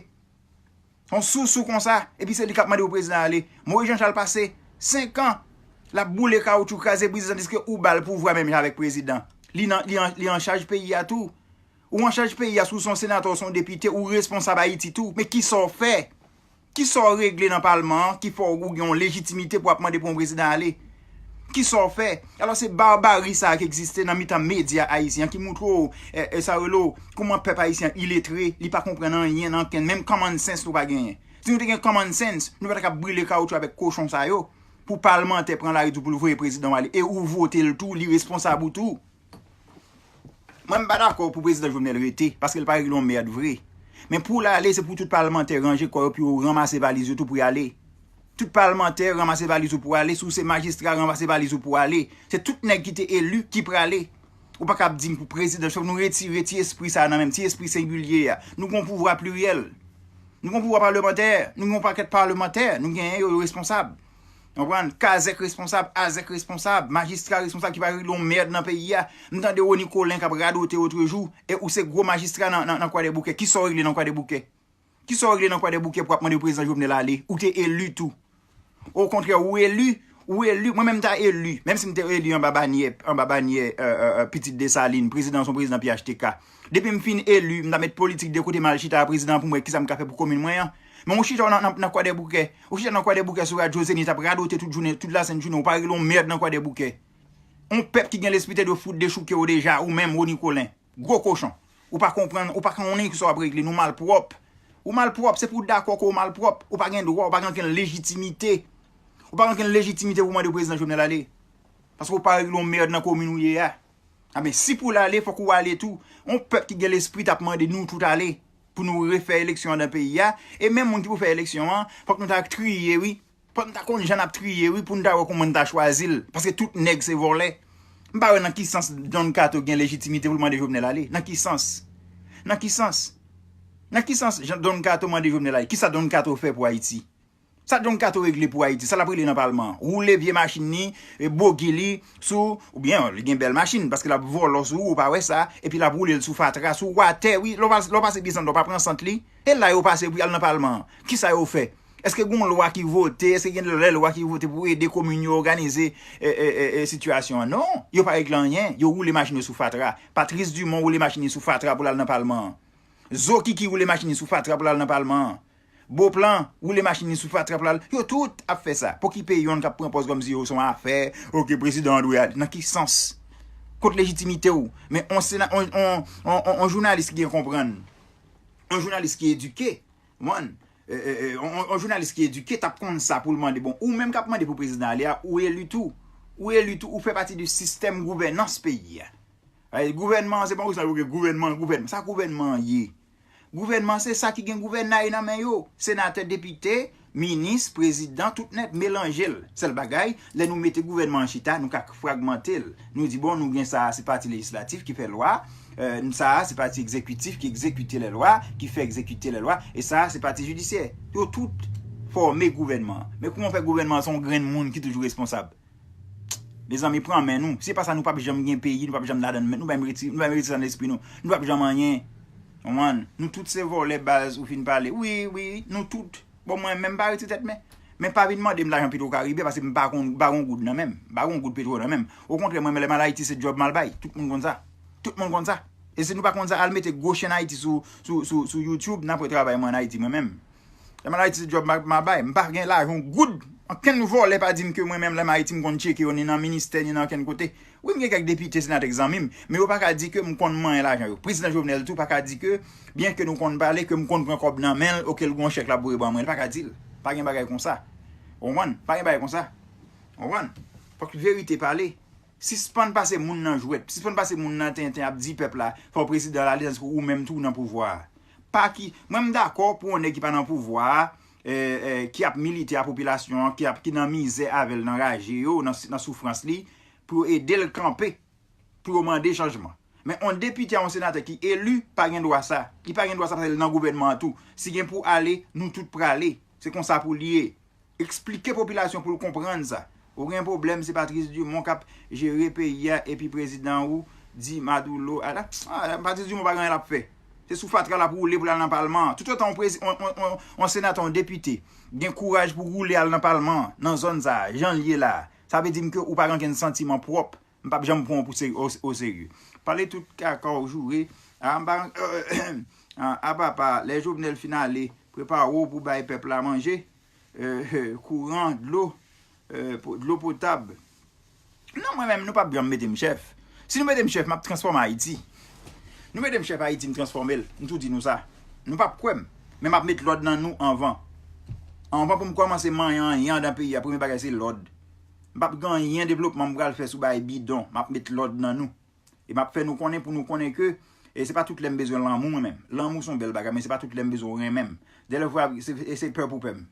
Yon sousou konsa, epi se li k ap mande pou prezidan ale. Moïse Jean Charles pase senk an, l ap boule kawoutchou, kraze brize, tandiske ou ba l pouvwa menm jan avèk prezidan. Li nan, li an, li an chaj peyi a tou. Ou an chaj peyi a, si w se yon senatè, w se yon depite, ou responsab Ayiti tou. Men kisa w fè? Kisa w regle nan palman an ki fè w gen yon lejitimite pou w ap mande pou yon prezidan ale? Kisa w fè? Alò, se barbari sa a ki egziste nan mitan medya ayisyen an ki montre w, e, e, sa rele w, kòman pèp ayisyen an iletre, li pa konprann anyen nan ankenn, menm common sense nou pa genyen. Si nou te gen common sense, nou pa ta ka ap brile kawoutchou avèk kochon sa yo, pou palmantè pran lari di w pou l voye prezidan w ale, e ou vote l tou, li responsab ou tou. Mwen, m pa dakò pou prezidan Jovenel rete, paske l pa regle yon mèd vre. Men pou l ale, se pou tout palmantè ranje kò yo, pou yo ranmase valiz yo tou pou y ale. Tout palmantè ranmase valiz ou pou ale, si w se majistra, ranmase valiz ou pou ale. Se tout nèg ki te eli ki prale. Ou pa ka ap di m pou prezidan, fòk nou retire ti espri sa a nan menm, ti espri sengilye a. Nou gen yon pouvwa pliryèl. Nou gen yon pouvwa palmantè, nou gen yon pakèt palmantè, nou genyen yo, yo responsab. Konprann? Kazèk responsab, Azèk responsab, majistra responsab ki pa regle yon mèd nan peyi a. M tande Rony Colin k ap radote otrejou, e ou se gwo majistra nan, nan, nan Kwadèboukè. Kisa w regle nan Kwadèboukè? Kisa w regle nan Kwadèboukè pou w ap mande prezidan Jovenel ale? Ou te eli tou. Okontrè, ou eli, ou eli, mwen menm m ta eli, menm si m te eli anba banyè, anba banyè, e, e, e, Pitit Desalin, prezidan an se yon prezidan P H T K. Depi m fin eli, m ta met politik de kote, m al chita a prezidan an pou m wè kisa m ka fè pou komin mwen an. Men ou chita nan, nan, nan Kwadèboukè. Ou chita nan Kwadèboukè sou radyo Zenith ap radote tout jounen, tout lasent jounen, ou pa regle yon mèd nan Kwadèboukè. On pèp ki gen lespri te dwe fout dechouke w deja, ou menm, Rony Colin. Gwo kochon. Ou pa konprann, ou pa konnen kisa w ap regle, nou malpwòp. Ou malpwòp, se pou w dakò ke w malpwòp. Ou pa gen dwa, ou pa gen okenn lejitimite. Ou pa gen okenn lejitimite pou w mande prezidan Jovenel ale. Paske w pa regle yon mèd nan komin ou ye a. A men, si pou l ale, fòk ou ale tou. On pèp ki gen lespri t ap mande nou tout ale pou nou refè eleksyon an nan peyi a. E menm moun ki pou fè eleksyon an, fòk nou ta triye, wi. Fòk n ta konn jan n ap triye, wi, pou n ta wè kòman n ta chwazi l. Paske tout nèg se vòlè. M pa wè nan ki sans Don Kato gen lejitimite pou l mande Jovenel ale. Nan ki sans? Nan ki sans? Nan ki sans Jan- Don Kato mande Jovenel ale? Kisa Don Kato fè pou Ayiti? Sa Don Kato regle pou Ayiti? Sa l ap regle nan palman an? Woule vye machin li, e, bogi li sou, oubyen li gen bèl machin, paske l ap vòlò sou ou, ou pa wè sa, epi l ap woule l sou fatra, sou watè, wi. Lè w pa- lè w pase Bisantnè, w pa pran sant li. E la yo pase pou y al nan palman an. Kisa yo fè? Èske gen yon lwa ki vote? Èske gen lè lwa ki vote pou ede komin yo òganize e, e, e, e, sitiyasyon an? Non, yo pa regle anyen. Yo woule machin yo sou fatra. Patrice Dumont woule machin li sou fatra pou l al nan palman an. Zokiki woule machin li sou fatra pou l al nan palman an. Beauplan woule machin li sou fatra pou l al. Yo tout ap fè sa. Pokipe yonn k ap pran pòz kòmsi yo se yon afè. Oke, prezidan an dwe ale. Nan ki sans? Kot lejitimite w? Men on, sena, on, on, on, on, on jounalis ki gen konprann. On jounalis ki edike. Mwen, e, e, e, on, on, on jounalis ki edike t ap konn sa pou l mande. Bon, ou menm k ap mande pou prezidan ale a, ou eli tou. Ou eli tou, ou fè pati di sistèm gouvènans peyi a. Ay, gouvènman an, se pa yon sa yo gen gouvènman, gouvènman. Sa gouvènman an ye? Gouvènman se sa ki gen gouvènay nan men yo. Senatè, depite, minis, prezidan, tout nèt melanje l. Sèl bagay, lè nou mete gouvènman an chita, nou ka fragmante l. Nou di, bon, nou gen sa a, se pati lejislatif ki fè lwa, e, sa a, se pati egzekitif ki egzekite lè lwa, ki fè egzekite lè lwa, e sa a, se pati jidisyè. Yo tout fòme gouvènman an. Men kouman w fè gouvènman an se yon grenn moun ki toujou responsab? Mezanmi, pran men nou. Si se pa sa, nou p ap janm gen peyi, nou p ap janm ladan, nou pa menm retire, nou pa menm retire sa nan lespri nou. Nou p ap janm anyen. Konprann? Nou tout se vòlè, baz, ou fin pale. Wi, wi, nou tout. Bon, mwen menm pa retire tèt men. Men pa vin mande m lajan Petro Caribe paske m pa konn, m pa gon goud nan men m. M pa gon goud petwo nan men m. Okontrè, mwen menm lè m al Ayiti se djòb m al bay. Tout moun konn sa. Tout moun konn sa. E si nou pa konn sa, al mete gwo chèn Ayiti sou, sou, sou, sou YouTube, n ap wè travay mwen an Ayiti, mwen menm. Lè m al Ayiti se djòb m a, m a bay. M pa gen lajan yon goud. Ankenn vòlè pa di m ke mwen menm lè m Ayiti m konn tcheke yo ni nan ministè ni nan ankenn kote. Wi, m gen kèk depite, senatè k zanmi m, men yo pa ka di ke m konn manyen lajan yo. Prezidan Jovenel tou pa ka di ke, byen ke nou konn pale, ke m konn pran kòb nan men l, oke, l gen yon chèk l ap voye ban mwen. Li pa ka di l. Pa gen bagay konsa. Ou konprann? Pa gen bagay konsa. Ou konprann? Fòk verite pale. Sispann pase moun nan jwèt. Sispann pase moun nan tenten ap di pèp la, fò prezidan la, li tankou ou menm tou nan pouvwa a. Pa ki, mwen m dakò pou yon nèg ki pa nan pouvwa a, e, e, ki ap milite a popilasyon an, ki ap, ki nan mizè avè l, nan raje yo, nan, nan soufrans li, pou yo ede l kanpe, pou yo mande chanjman. Men yon depite a yon senatè ki eli pa gen dwa sa. Li pa gen dwa sa paske l nan gouvènman an tou. Si gen pou ale, nou tout prale. Se konsa pou l ye. Eksplike popilasyon pou l konprann sa. Ou gen pwoblèm, se Patrice Dumont k ap jere peyi a, epi prezidan ou di Maduro, ala, ah, Patrice Dumont pa gen anyen l ap fè. Se sou fatra l ap woule pou l al nan palman an. Toutotan yon prezi-, yon, yon, yon, yon senatè, yon depite, gen kouraj pou woule al nan palman an, nan zòn sa a, jan l ye la a, sa vle di m ke ou pa gen okenn santiman pwòp. M p ap janm pran w pou se-, o, o serye. Pale tout kaka w joure. A, m pa, a, papa, lè Jovenel fin ale, prepare w pou bay pèp la manje, e, e, kouran, dlo, e, po-, dlo potab. Non, mwen menm, nou p ap janm mete m chèf. Si nou mete m chèf, m ap transfòme Ayiti. Nou mete m chèf Ayiti, m transfòme l. M tou di nou sa. Nou p ap kwè m. Men m ap met lòd nan nou anvan. Anvan pou m kòmanse manyen anyen anndan peyi a, premye bagay se lòd. M p ap gen anyen devlopman m pral fè sou bagay bidon. M ap met lòd nan nou. E m ap fè nou konnen pou nou konnen ke, e se pa tout lè m bezwen lanmou mwen menm. Lanmou se yon bèl bagay, men se pa tout lè m bezwen w renmen m. Dèlèfwa, se, e se pè pou pè m.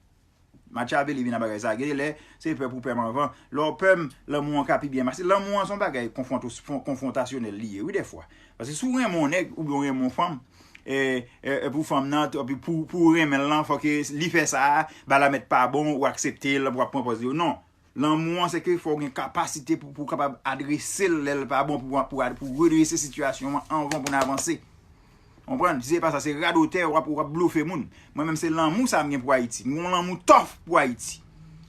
Machiavelli vin nan bagay sa. Gen de lè, se pè pou pè m anvan. Lè w pè m, lanmou an ka pi byen mache. Lanmou an se yon bagay konfwonto-, fon-, konfwontasyonèl li ye, wi, dèfwa. Paske si w renmen yon nèg, oubyen w renmen yon fanm, e, e, e pou fanm nan, epi pou, pou w renmen l lan, fòk li fè sa a, bagay la mèt pa bon, ou aksepte l, ou ap pran pòz li. Non. Lanmou an, se ke fò w gen kapasite pou, pou w kapab adrese l lè l pa bon, pou, pou, pou redrese sitiyasyon an anvan pou n avanse. Konprann? Si se pa sa, se radotè, w ap, w ap blofe moun. Mwen menm, se lanmou sa m gen pou Ayiti. M gen yon lanmou tòf pou Ayiti.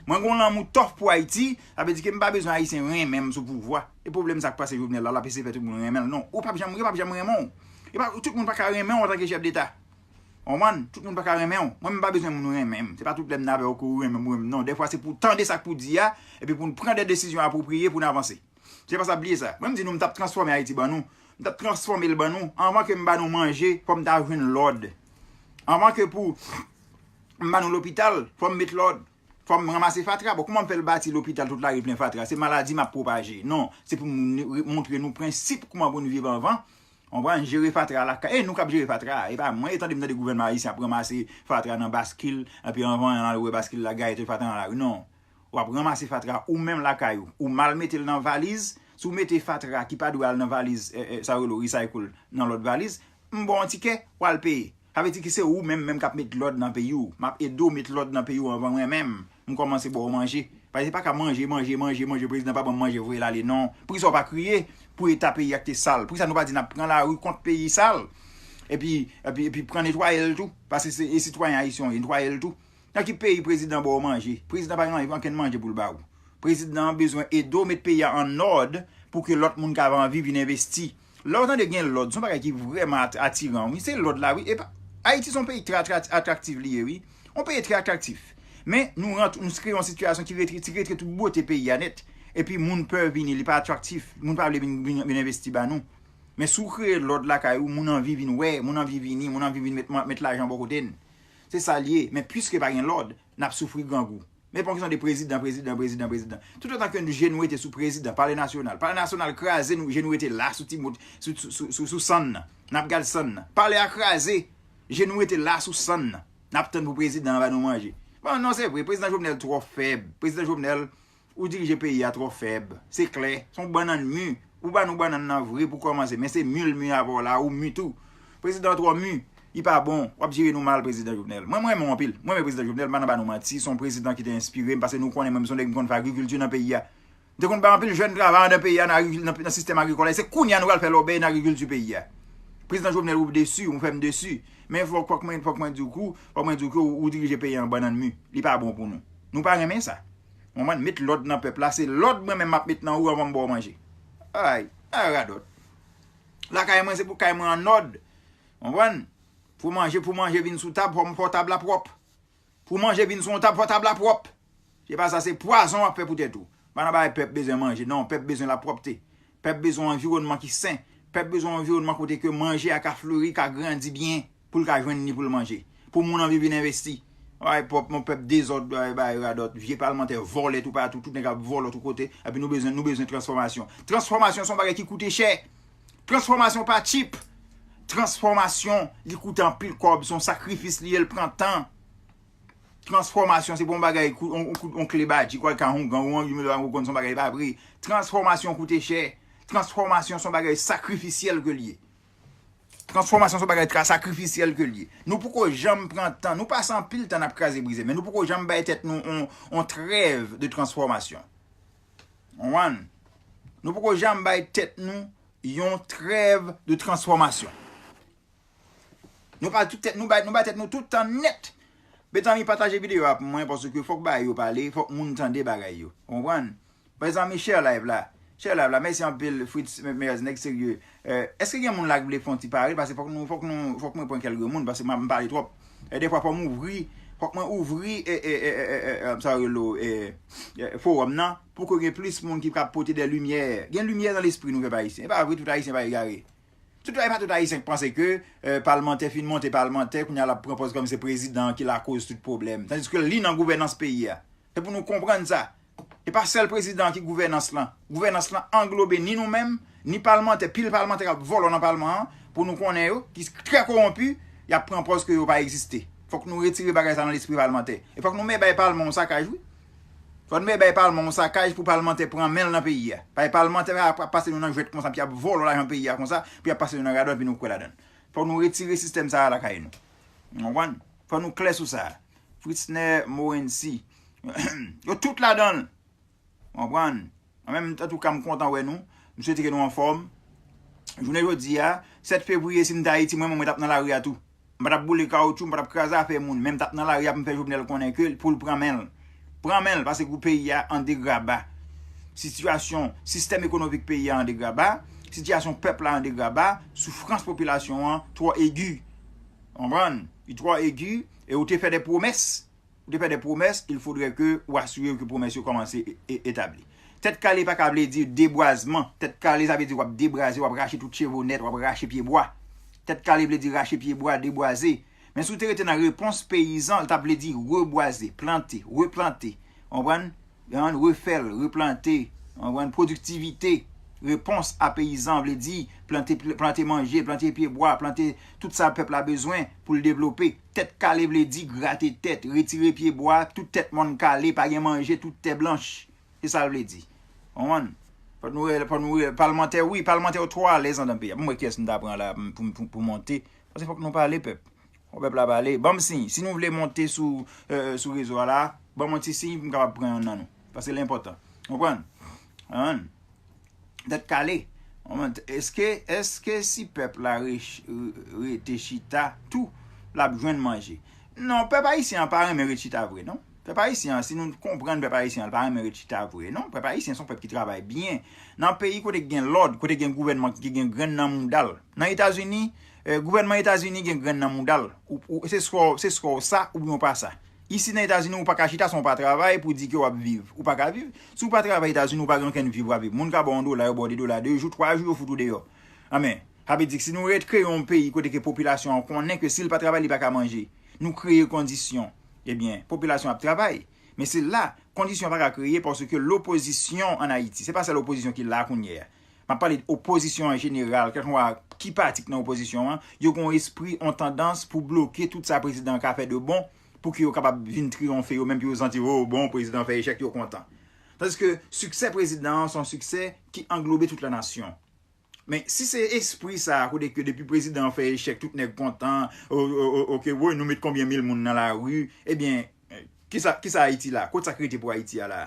Mwen gen yon lanmou tòf pou Ayiti, sa vle di ke m pa bezwen Ayisyen renmen m sou pouvwa. E pwoblèm sa k pase Jovenel la, l ap eseye fè tout moun renmen l. Non, ou p ap janm, yo p ap janm renmen w. E pa, tout moun pa ka renmen w antanke chèf deta. Konprann? Tout moun pa ka renmen w. Mwen, m pa bezwen moun renmen m. Se pa tout lè m nan avè w ke w renmen m, ou renmen m. Non, dèfwa se pou w tande sa k pou di a, epi pou n pran de desizyon apwopriye pou n avanse. Se pa sa, bliye sa. Mwen, m di nou, m t ap transfòme Ayiti ban nou. M t ap transfòme l ban nou. Anvan ke m ba nou manje, fò m ta jwenn lòd. Anvan ke pou m ba nou lopital, fò m met lòd. Fò m ranmase fatra. Bon, kouman m fè l bati lopital, tout lari plen fatra? Se maladi m ap pwopaje. Non, se pou m montre nou prensip kouman pou n viv anvan. Konprann? Jere fatra lakay. E nou k ap jere fatra a. E pa mwen. E tande m tande gouvènman ayisyen ap ranmase fatra nan baskil. Epi anvan, an al wè baskil la gaye tout fatra nan lari. Non. W ap ranmase fatra ou menm lakay ou. Ou mal mete l nan valiz. Si w mete fatra ki pa dwe al nan valiz, e, e, sa yo rele recycle nan lòt valiz, m ba w yon tikè, w al peye. Sa vle di ke se ou menm menm k ap met lòd nan peyi w. M ap ede w met lòd nan peyi w anvan mwen menm m kòmanse ba w manje. Paske se pa ka manje, manje, manje, manje, prezidan pa ban m manje, voye l ale, non. Poukisa w pa kriye pou eta peyi a ki te sal? Poukisa nou pa di n ap pran lari kont peyi sal? Epi, epi, epi pran netwaye l tou. Paske se, e sitwayen ayisyen w ye, netwaye l tou. Nan ki peyi prezidan ba w manje? Prezidan pa gen ankenn manje pou l ba ou. Prezidan an bezwen ede w met peyi a an òd pou ke lòt moun ka anvi vin envesti. Lè w tande gen lòd, se yon bagay ki vrèman at- atiran, wi. Se lòd la, wi. Epa, Ayiti se yon peyi trè atra- atraktif li ye, wi. Yon peyi trè atraktif. Men, nou rant, nou kreye yon sitiyasyon ki retire, ki retire tout bote peyi a nèt. Epi moun pè vini, li pa atraktif. Moun pa vle vin, vin, vin envesti ba nou. Men si w kreye lòd lakay ou, moun anvi vin wè, moun anvi vini, moun anvi vin met, met lajan bò kote n. Se sa l ye. Men piske pa gen lòd, n ap soufri grangou. Men pa yon kesyon de prezidan, prezidan, prezidan, prezidan. Toutotan ke je nou rete sou prezidan, palè nasyonal, palè nasyonal kraze, nou, je nou rete la sou Timote, sou, sou, sou, sou, sou sann nan. N ap gad sann nan. Palè a kraze, je nou rete la sou sann nan. N ap tann pou prezidan an ba nou manje. Bon, non, se vre, prezidan Jovenel twò fèb. Prezidan Jovenel, ou dirije peyi a twò fèb. Se klè, se yon bannann mi. Ou ba nou bannann nan vre pou kòmanse, men se mi l mi avè w la, ou mi tou. Prezidan an twò mi, li pa bon, w ap jere nou mal, prezidan Jovenel. Mwen, mwen renmen w anpil. Mwen renmen prezidan Jovenel, m pa nan ba nou manti, se yon prezidan ki te enspire m, paske nou konnen mwen, m se yon nèg ki konn fè agrikilti nan peyi a. M te konn bay anpil jèn travay anndan peyi a nan agrikil-, nan, nan sistèm agrikòl la. Se kounye a nou pral fè lòbèy nan agrikilti peyi a. Prezidan Jovenel, ou desi, ou fè m desi. Men fòk, fòk mwen, fòk mwen di w kou, fòk mwen di w ke ou, ou dirije peyi a an bannann mi. Li pa bon pou nou. Nou pa renmen sa. Ou konprann? Met lòd nan pèp la. Se lòd mwen menm m ap met nan ou anvan m ba w manje. Ay, ay radòt. Lakay mwen, se pou kay mwen an òd. Ou konprann? Pou manje, pou manje vin sou tab, fò, fò tab la pwòp. Pou manje vin sou yon tab, fò tab la pwòp. Se pa sa, se pwazon w ap fè pou tèt ou. Pa nan bagay pèp bezwen manje. Non, pèp bezwen lapwòpte. Pèp bezwen yon anviwònman ki sen. Pèp bezwen yon anviwònman kote ke manje a ka fleri, ka grandi byen, pou l ka jwenn li pou l manje. Pou moun anvi vin envesti. Ay, pèp, mon pèp dezòd, ay, bay radòt, vye palmantè vòlè toupatou, tout nèg ap vòlò tout kote. Epi nou bezwen, nou bezwen transfòmasyon. Transfòmasyon se yon bagay ki koute chè. Transfòmasyon pa cheap. Transfòmasyon, li koute anpil kòb, se yon sakrifis li ye, l pran tan. Transfòmasyon, se pa yon bagay, kou- on, on, on kle badji, kwa ka hongan, ou anvi mete ou konn se yon bagay pa vre. Transfòmasyon koute chè. Transfòmasyon se yon bagay sakrifisyèl ke l ye. Transfòmasyon se yon bagay trè sakrifisyèl ke l ye. Nou poko janm pran tan, nou pase anpil tan n ap kraze brize, men nou poko janm bay tèt nou on, on trèv de transfòmasyon. Ou konprann? Nou poko janm bay tèt nou yon trèv de transfòmasyon. Nou pa tout tèt, nou bay, nou bay tèt nou tout tan nèt. Mezanmi, pataje videyo a pou mwen, paske fòk bagay yo pale, fòk moun tande bagay yo. Ou konprann? Mezanmi, share live la. Share live la. Mèsi anpil, Fritz Meyers, nèg serye. Eh, èske gen moun la ki vle fè yon ti pale? Paske fòk nou, fòk nou, fòk mwen pran kèlke moun, paske m, m pale twòp. E defwa fò m ouvri, fòk mwen ouvri, e, e, sa rele, e, e, fowòm nan, pou ke gen plis moun ki ka pote de limyè. Gen limyè nan lespri nou, pèp ayisyen. E pa vre, tout ayisyen pa egare. Tout, e pa tout ayisyen ki panse ke, eh, palmantè fin monte palmantè, kounye a l ap pran pòz kòm se prezidan ki lakoz tout pwoblèm. Tandiske li nan gouvènans peyi a. Se pou nou konprann sa. E pa sèl prezidan ki gouvènans lan. Gouvènans lan anglobe ni nou menm, ni palmantè, pil palmantè k ap vòlò nan palman an, pou nou konnen yo, ki trè kowonpi, y ap pran pòz ke yo pa egziste. Fòk nou retire bagay sa nan lespri palmantè. E fòk nou mete bay palman yon sakaj, wi. Fò n bay palman yon sakaj pou palmantè pran men l nan peyi a. Bay palmantè ap, ap pase nou nan jwèt konsa, pou y ap vòlò lajan peyi a konsa, pou y ap pase nou nan radòt, epi nou kwè ladan l. Fò nou retire sistèm sa a lakay nou. Ou konprann? Fò nou klè sou sa. Fritzner Morency. Yo tout ladan l. Ou konprann? An menm, antouka, m kontan wè nou. M swete ke nou anfòm. Jounen jodi a, sèt fevriye, si m te Ayiti, mwen menm, mwen t ap nan lari a tou. M pa t ap boule kawoutchou, m pa t ap kraze afè moun, men m t ap nan lari a pou m fè Jovenel konnen ke l, pou l pran men l. Pran men l, paske pou peyi a an degraba. Sitiyasyon, sistèm ekonomik peyi a an degraba, sitiyasyon pèp la an degraba, soufrans popilasyon an twò egi. Konprann? Li twò egi, e ou te fè de pwomès. Ou te fè de pwomès, il faudrait que ou asire ke pwomès yo kòmanse e, e, etabli. Tèt kale pa ka vle di debwazman. Tèt kale, sa vle di w ap debraze, w ap rache tout cheve w nèt, w ap rache pye bwa. Tèt kale vle di rache pye bwa, debwaze. Men si w te rete nan repons peyizan, l t ap vle di rebwaze, plante, replante. Ou konprann? Konprann? Refè l, replante. Ou konprann? Pwodiktivite. Repons a peyizan vle di plante, plante manje, plante pye bwa, plante tout sa pèp la bezwen pou l devlope. Tèt kale vle di grate tèt, retire pye bwa, tout tèt mòn kale, pa gen manje, tout tè blanch. Se sa l vle di. Ou konprann? Fòk nou, fòk nou, palmantè, wi, palmantè yo twò alèz anndan peyi a. Bon, mwen, kiyès m ta pran la pou, pou, pou, pou monte? Paske fòk nou pale, pèp. Fò pèp la pale. Ban m siy. Si nou vle monte sou, eh, sou rezo a la, ban m yon ti siy pou m kapab pran youn nan nou. Paske l enpòtan. Konprann? Konprann? Tèt kale. Konprann? Èske, èske si pèp la re-, re-, rete chita tou, l ap jwenn manje? Non, pèp ayisyen an pa renmen ret chita vre, non. Pèp ayisyen an, si nou konprann pèp ayisyen an, li pa renmen ret chita vre, non. Pèp ayisyen se yon pèp ki travay byen. Nan peyi kote gen lòd, kote gen gouvènman ki gen grenn nan mouda l. Nan Etazini, eh, gouvènman Etazini gen grenn nan mouda l. Ou, ou, se swa, se swa w sa oubyen w pa sa. Isi nan Etazini, ou pa ka chita san w pa travay pou di ke w ap viv. Ou pa ka viv. Si w pa travay Etazini, ou pa gen okenn vi pou w ap viv. Moun ka ba w yon dola, yo ba w de dola, de jou, twa jou, yo fout ou deyò. Anben, sa vle di, si nou ret kreye yon peyi kote ke popilasyon an konnen ke si l pa travay, li pa ka manje, nou kreye kondisyon, ebyen, popilasyon ap travay. Men se la, kondisyon pa ka kreye paske lopozisyon ann Ayiti, se pa sèl opozisyon ki la kounye a. M ap pale de opozisyon an jeneral, kèlkeswa ki pati k nan opozisyon an, yo gen yon espri, yon tandans pou bloke tout sa prezidan an ka fè de bon, pou ke yo kapab vin triyonfe, yo menm pou yo santi, oh, bon, prezidan an fè echèk, yo kontan. Tandiske siksè prezidan an se yon siksè ki anglobe tout la nasyon. Men si se espri sa a, kote ke depi prezidan an fè echèk, tout nèg kontan, o, o, o, oke, woy, nou met konbyen mil moun nan lari, ebyen, kisa, kisa Ayiti la? Kot sa k rete pou Ayiti a la?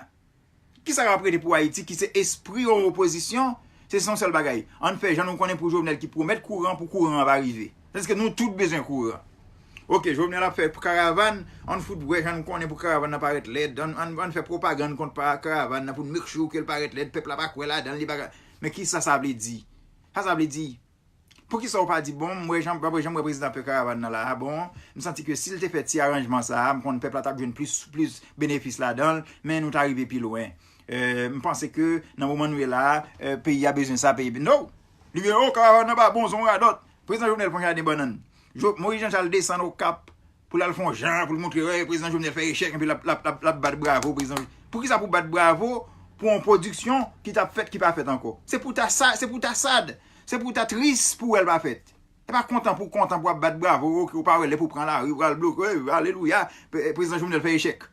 Kisa k ap rete pou Ayiti ki se espri yon opozisyon? Se yon sèl bagay. Ann fè jan nou konnen pou Jovenel ki pwomèt kouran, pou kouran an pa rive. Tandiske nou tout bezwen kouran. Oke, Jovenel ap fè karavàn, ann fout wè jan nou konnen pou karavàn nan parèt lèd, ann, ann, ann fè pwopagann kont pa karavàn nan pou n make sure ke l parèt lèd, pèp la pa kwè ladan l, li pa ka. Men kisa sa vle di? Sa sa vle di? Poukisa w pa di, bon, m wè jan, m wè jan m wè prezidan ap fè karavàn nan la a, bon, m santi ke si l te fè ti aranjman sa a, m konn pèp la t ap jwenn plis, plis benefis ladan l, men nou ta rive pi lwen. Eh, m panse ke nan moman nou ye la a, eh, peyi a bezwen sa, peyi, no! Li gen, oh, karavàn nan pa bon, se yon radòt. Prezidan Jovenel pran jaden bannann. Jo-, Moïse Jean Charles desann Okap pou l al fè yon jan, pou l montre, wè, prezidan Jovenel fè echèk, epi l ap, l ap, l ap, l ap bat bravo, prezidan. Poukisa pou bat bravo pou yon pwodiksyon ki t ap fèt, ki pa fèt ankò? Se pou ta sa, se pou ta sad, se pou ta tris pou wè l pa fèt. E pa kontan pou kontan pou ap bat bravo, oke, ou pa wè lè pou pran lari, ou pral bloke, alelouya, pre-, prezidan Jovenel fè echèk.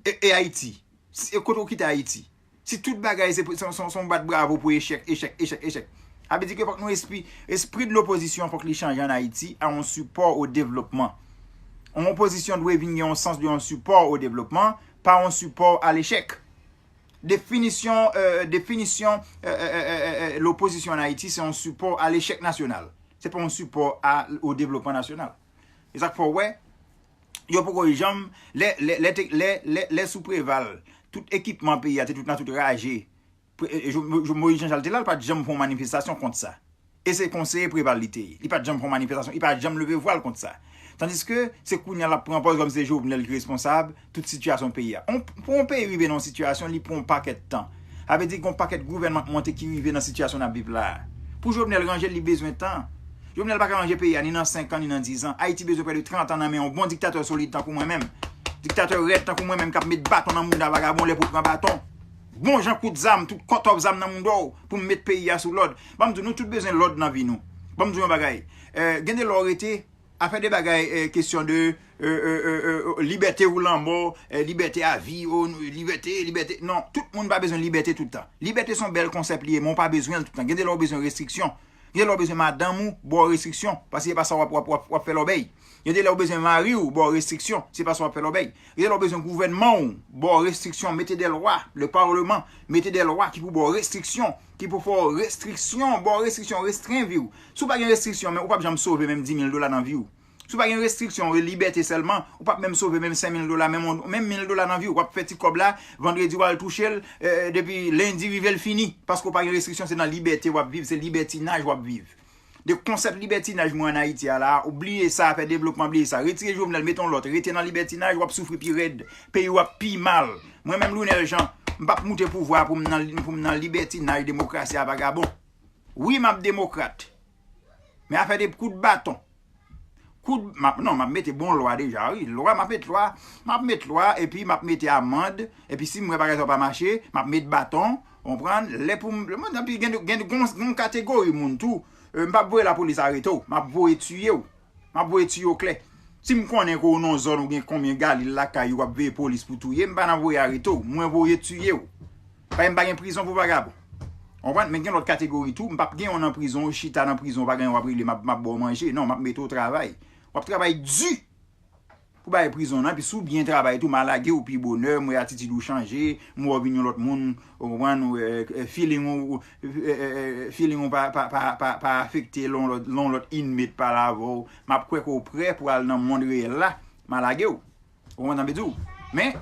E, e Ayiti? Si, e kote w kite Ayiti? Si tout bagay se, se, se, se yon bat bravo pou echèk, echèk, echèk, echèk. Sa vle di ke fòk nou espri, espri de lopozisyon fòk li chanje ann Ayiti a yon sipò o devlopman. Yon opozisyon dwe vin gen yon sans de yon sipò o devlopman, pa yon sipò a lechèk. Definisyon, eh, definisyon, eh, eh, eh, eh, eh, lopozisyon ann Ayiti, se yon sipò a lechèk nasyonal. Se pa yon sipò a, o devlopman nasyonal. E sa k fè w wè, yo poko janm, lè, lè, lè, te- lè, lè, lè sou Preval, tout ekipman peyi a te tout nan tout raje. Pre- e- e- Jo- Jo- Moïse Jean Charles te la, li pa t janm fè yon manifestasyon kont sa. E se konseye Preval li te ye. Li pa t janm fè yon manifestasyon, li pa t janm leve vwa l kont sa. Tandiske se kounye a l ap pran pòz kòm se Jovenel ki responsab tout sitiyasyon peyi a. On- pou yon peyi rive nan yon sitiyasyon, li pran yon pakèt tan. Sa vle di gen yon pakèt gouvènman k monte ki rive nan sitiyasyon n ap viv la a. Pou Jovenel ranje l, li bezwen tan. Jovenel pa ka ranje peyi a ni nan senk an, ni nan diz an. Ayiti bezwen prè de trant an nan men yon bon diktatè solid tankou mwen menm. Diktatè rèd tankou mwen menm k ap met baton nan mouda vagabon lè pou pran baton. Bon jan kout zam, tout kòtòp zam nan mouda w pou m met peyi a sou lòd. Ban m di w, nou tout bezwen lòd nan vi nou. Ban m di w yon bagay. Eh, gen de lè w rete, afè de bagay, eh, kesyon de, eh, eh, eh, eh, libète ou lanmò, eh, libète a vi, oh, nou, libète, libète. Non, tout moun pa bezwen libète tout tan. Libète se yon bèl konsèp li ye, men w pa bezwen l tout tan. Gen de lè w bezwen restriksyon. Gen de lè w bezwen madanm ou ba w restriksyon, paske se pa sa w ap, w ap, w ap, w ap fè lòbèy. Gen de lè w bezwen mari w ba w restriksyon, se pa sa w ap fè lòbèy. Gen de lè w bezwen gouvènman w ba w restriksyon, mete de lwa, le parleman, mete de lwa ki pou ba w restriksyon, ki pou fè w restriksyon, ba w restriksyon, restren vi w. Si w pa gen restriksyon, men ou p ap janm sove menm di mil dola nan vi w. Si w pa gen restriksyon, e libète sèlman, ou p ap menm sove menm senk mil dola, menm, menm mil dola nan vi w. W ap fè ti kòb la, vandredi w al touche l, eh, depi lendi rive l fini. Paske w pa gen restriksyon, se nan libète w ap viv, se libètinaj w ap viv. De konsèp libètinaj mwen ann Ayiti a la, ou bliye sa, afè devlopman, bliye sa. Retire Jovenel, mete yon lòt, rete nan libètinaj, w ap soufri pi rèd, peyi w ap pi mal. Mwen menm, Lunel Jean, m p ap moute pouvwa pou m nan, pou m nan libètinaj, demokrasi a vagabon. Wi, m ap demokrat. Men afè de kout baton. Kout, m ap, non, m ap mete bon lwa deja, wi. Lwa, m ap met lwa, m ap met lwa, epi m ap mete amann, epi si m wè bagay sa yo pa mache, m ap met baton, konprann? Lè pou m, mwen, epi gen, gen, gen, gen kategori moun tou, eh, m p ap voye lapolis arete w, m ap voye tiye w. M ap voye tiye w klè. Si m konnen ke w nan zòn ou gen konbyen galil lakay ou, w ap veye polis pou touye, m pa nan voye arete w, mwen voye tiye w. Paske m pa gen prizon pou vagabon. Konprann? Men gen lòt kategori tou, m p ap gen yon nan prizon, ou chita nan prizon, ou pa gen yon w ap regle, m ap, m ap ba w manje. Non, m ap mete w travay. W ap travay di pou bay prizon nan, epi si w byen travay tou, m a lage w pi bonè, m wè atitid ou chanje, m wè w vin yon lòt moun, ou konprann, ou, eh, eh, feeling ou, eh, eh, eh, feeling ou pa, pa, pa, pa, pa afekte lè yon lòt, lè yon lòt inmate pale avè w. M ap kwè ke w prè pou al nan mond reyèl la, m a lage w. Ou konprann sa m vle di w? Men,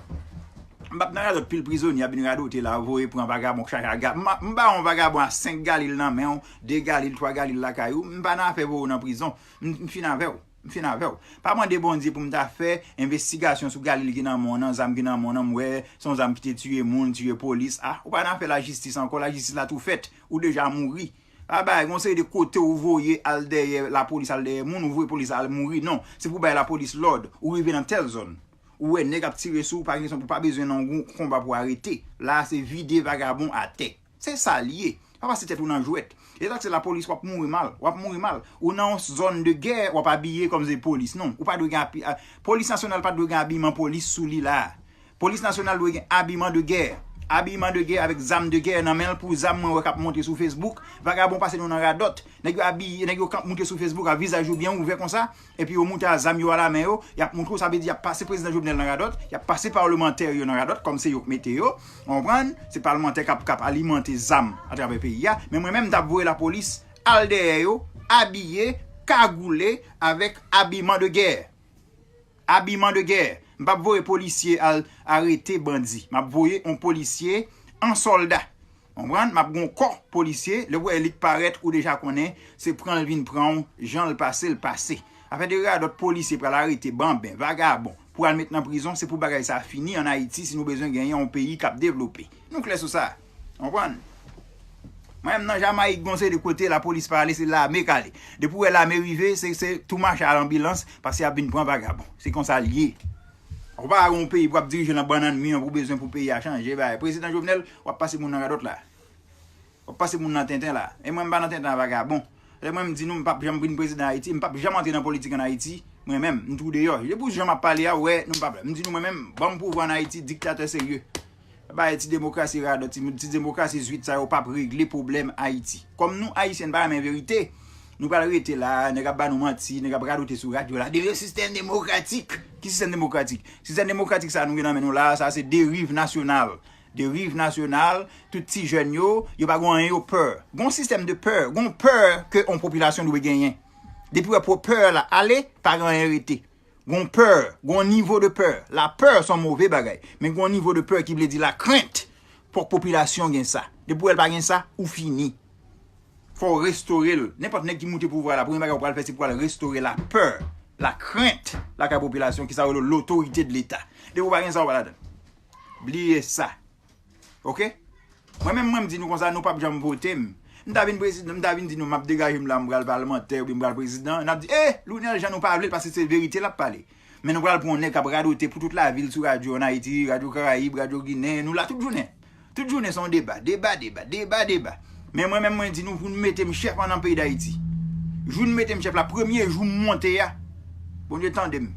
m p ap nan radòt pil prizonye ap vin radote la, voye pran vagabon, chacha ga-, m a, m ba yon vagabon a senk galil nan men w, de galil, twa galil lakay ou, m pa nan afè voye w nan prizon. M, m fin avè w. M fin avè w. Pa mande Bondye pou m ta fè envestigasyon sou galil ki nan men w nan, zam ki nan men w nan, m wè se yon zam ki te tiye moun, tiye polis. A, ou pa nan afè lajistis ankò, lajistis la tou fèt, ou deja mouri. Pa bay, gon seri de kote ou voye al dèyè lapolis, al dèyè moun, ou voye polis al mouri. Non, se pou bay lapolis lòd, ou rive nan tèl zòn. Ou wè nèg ap tire sou ou, pa gen, ou pa bezwen nan yon konba pou arete. La a se vide vagabon atè. Se sa l ye. Pa pase tèt ou nan jwèt. E sa k se lapolis, w ap mouri mal. W ap mouri mal. Ou nan yon zòn de gè, w ap abiye kòm se polis. Non, ou pa dwe gen api-, a-, polis nasyonal pa dwe gen abiman polis sou li la a. Polis nasyonal dwe gen abiman de gè. Abiman de gè avèk zam de gè nan men l pou zam mwen wè k ap monte sou Facebook. Vagabon pase nou nan radòt. Nèg yo abiye, nèg yo k ap moute sou Facebook a vizaj yo byen ouvè konsa. Epi yo moute a zam yo a la men yo, y ap montre w, sa vle di y ap pase prezidan Jovenel nan radòt, y ap pase palmantè yo nan radòt, kòm se yo k mete yo, w konprann? Se palmantè k ap, k ap alimante zam atravè peyi a. Men mwen menm, m t ap voye lapolis al dèyè yo, abiye, kagoule, avèk abiman de gè. Abiman de gè. M p ap voye polisye al arete bandi. M ap voye yon polisye an sòlda. Konprann? M ap gen yon kò polisye, lè w wè li k parèt, ou deja konnen, se pran l vin pran w, jan l pase, l pase. Afè de radòt polisye pral arete banben, vagabon, pou al met nan prizon, se pou bagay sa fini ann Ayiti si nou bezwen genyen yon peyi k ap devlope. Nou klè sou sa? Konprann? Mwen menm nan Jamayik, gon seri de kote lapolis pa ale, se lame k ale. Depi w wè lame rive, se, se tou mache al anbilans, paske y ap vin pran vagabon. Se konsa l ye. Ou pa gen yon peyi pou ap dirije nan bannann mi an pou bezwen pou peyi a chanje, bay. Prezidan Jovenel, w ap pase moun nan radòt la. W ap pase moun nan tenten la. E mwen, m pa nan tenten a vagabon. Lè mwen, m di nou, m p ap janm vin prezidan Ayiti, m p ap janm antre nan politik ann Ayiti, mwen menm, m tou deyò. Depi jan m ap pale a, w wè, nou p ap, m di nou, mwen menm, ban m pouvwa ann Ayiti, diktatè serye. Bay ti demokrasi radòt, ti, ti demokrasi zwit sa yo p ap regle pwoblèm Ayiti. Kòm nou, Ayisyen, n pa renmen verite, nou pral rete la, nèg ap ba nou manti, nèg ap radote sou radyo la, de sistèm demokratik. Ki sistèm demokratik? Sistèm demokratik sa nou gen nan men nou la, sa se deriv nasyonal. Deriv nasyonal, tout ti jèn yo, yo pa gen anyen yo pè. Gon sistèm de pè, gon pè ke yon popilasyon dwe genyen. Depi w wè pè la ale, pa gen anyen rete. Gon pè, gon nivo de pè. Lapè se yon move bagay. Men gon nivo de pè ki vle di lakrent. Fòk popilasyon gen sa. Depi w wè l pa gen sa, ou fini. Fò w restore l. Nenpòt nèg ki moute pouvwa la, premye bagay ou pral fè, se pou al restore lapè, lakrent lakay popilasyon, ki sa yo rele lotorite de Leta. Depi w pa gen sa, ou pa ladan. Bliye sa. Oke? Mwen menm, mwen m di nou konsa, nou p ap janm vote m. M ta vin prezidan, m ta vin di nou m ap degaje m la, m pral palmantè oubyen m pral prezidan. N ap di, eh, Lounel Jean, nou pa vle l paske se verite l ap pale. Men nou pral pran yon nèg k ap radote pou tout lavil sou radyo ann Ayiti, Radyo Karayib, Radyo Ginen, nou la tout jounen. Tout jounen se yon deba, deba, deba, deba, deba. Men mwen menm, mwen di nou pou nou mete m chèf an nan peyi Dayiti. Jou nou mete m chèf la, premye jou m monte a, Bondye tande m.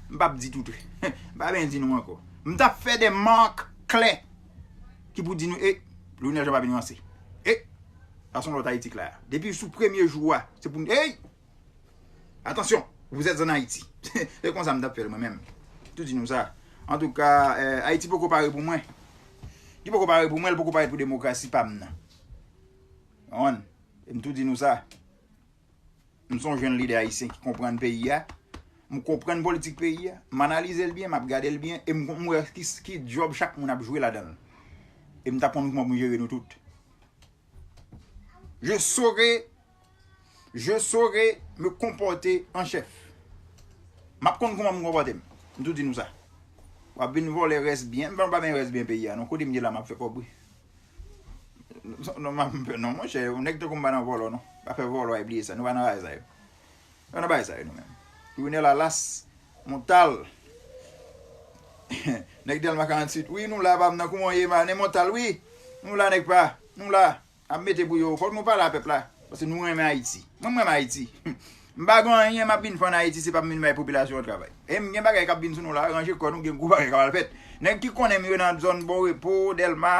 M p ap di tout. M pa byen di nou ankò. M t ap fè de mak klè ki pou di nou, e, Lounel Jean pa vin ranse. E, sa se yon lòt Ayiti k la. Depi sou premye jou a, se pou n, ey! Attention, vous êtes en Haïti. Se konsa m t ap fè l mwen menm. Tou di nou sa. Antouka, eh, Ayiti poko pare pou mwen. Li poko pare pou mwen, li poko pare pou demokrasi pa m nan. Konprann? E m tou di nou sa. M se yon jèn lidè ayisyen ki konprann peyi a. M konprann politik peyi a. M analize l byen, m ap gade l byen, e m, m wè ki, ki djòb chak moun ap jwe ladan l. E m t ap konn kouman pou m jere nou tout. Je saurai, je saurai me comporter en chef. M ap konn kouman pou m konpòte m. M tou di nou sa. W ap vin vòlè rès byen. M pa, m pa benyen rès byen peyi a, non. Kote m ye la, m ap fè kòb, wi. Non, non, m ap, non, monchè, yon nèg tankou m pa nan vòlò, non. Pa fè vòlò, e bliye sa. Nou pa nan bagay sa yo. Nou pa nan bagay sa yo, nou menm. Lounel Alas, Montal. Nèg Dèlma karanntuit. Wi, nou la, pa m nan kouman w ye, manen Montal, wi. Nou la, nèg pa. Nou la. Ap mete pou yo. Fòk nou pale a pèp la. Paske nou renmen Ayiti. Mwen, m renmen Ayiti. M pa gen anyen, m ap vin fè ann Ayiti, se pa m vin bay popilasyon an travay. E m gen bagay k ap vin sou nou la, ranje kò nou, gen gwo bagay k ap al fèt. Nèg ki konnen m yo nan zòn Bon Repo, Dèlma,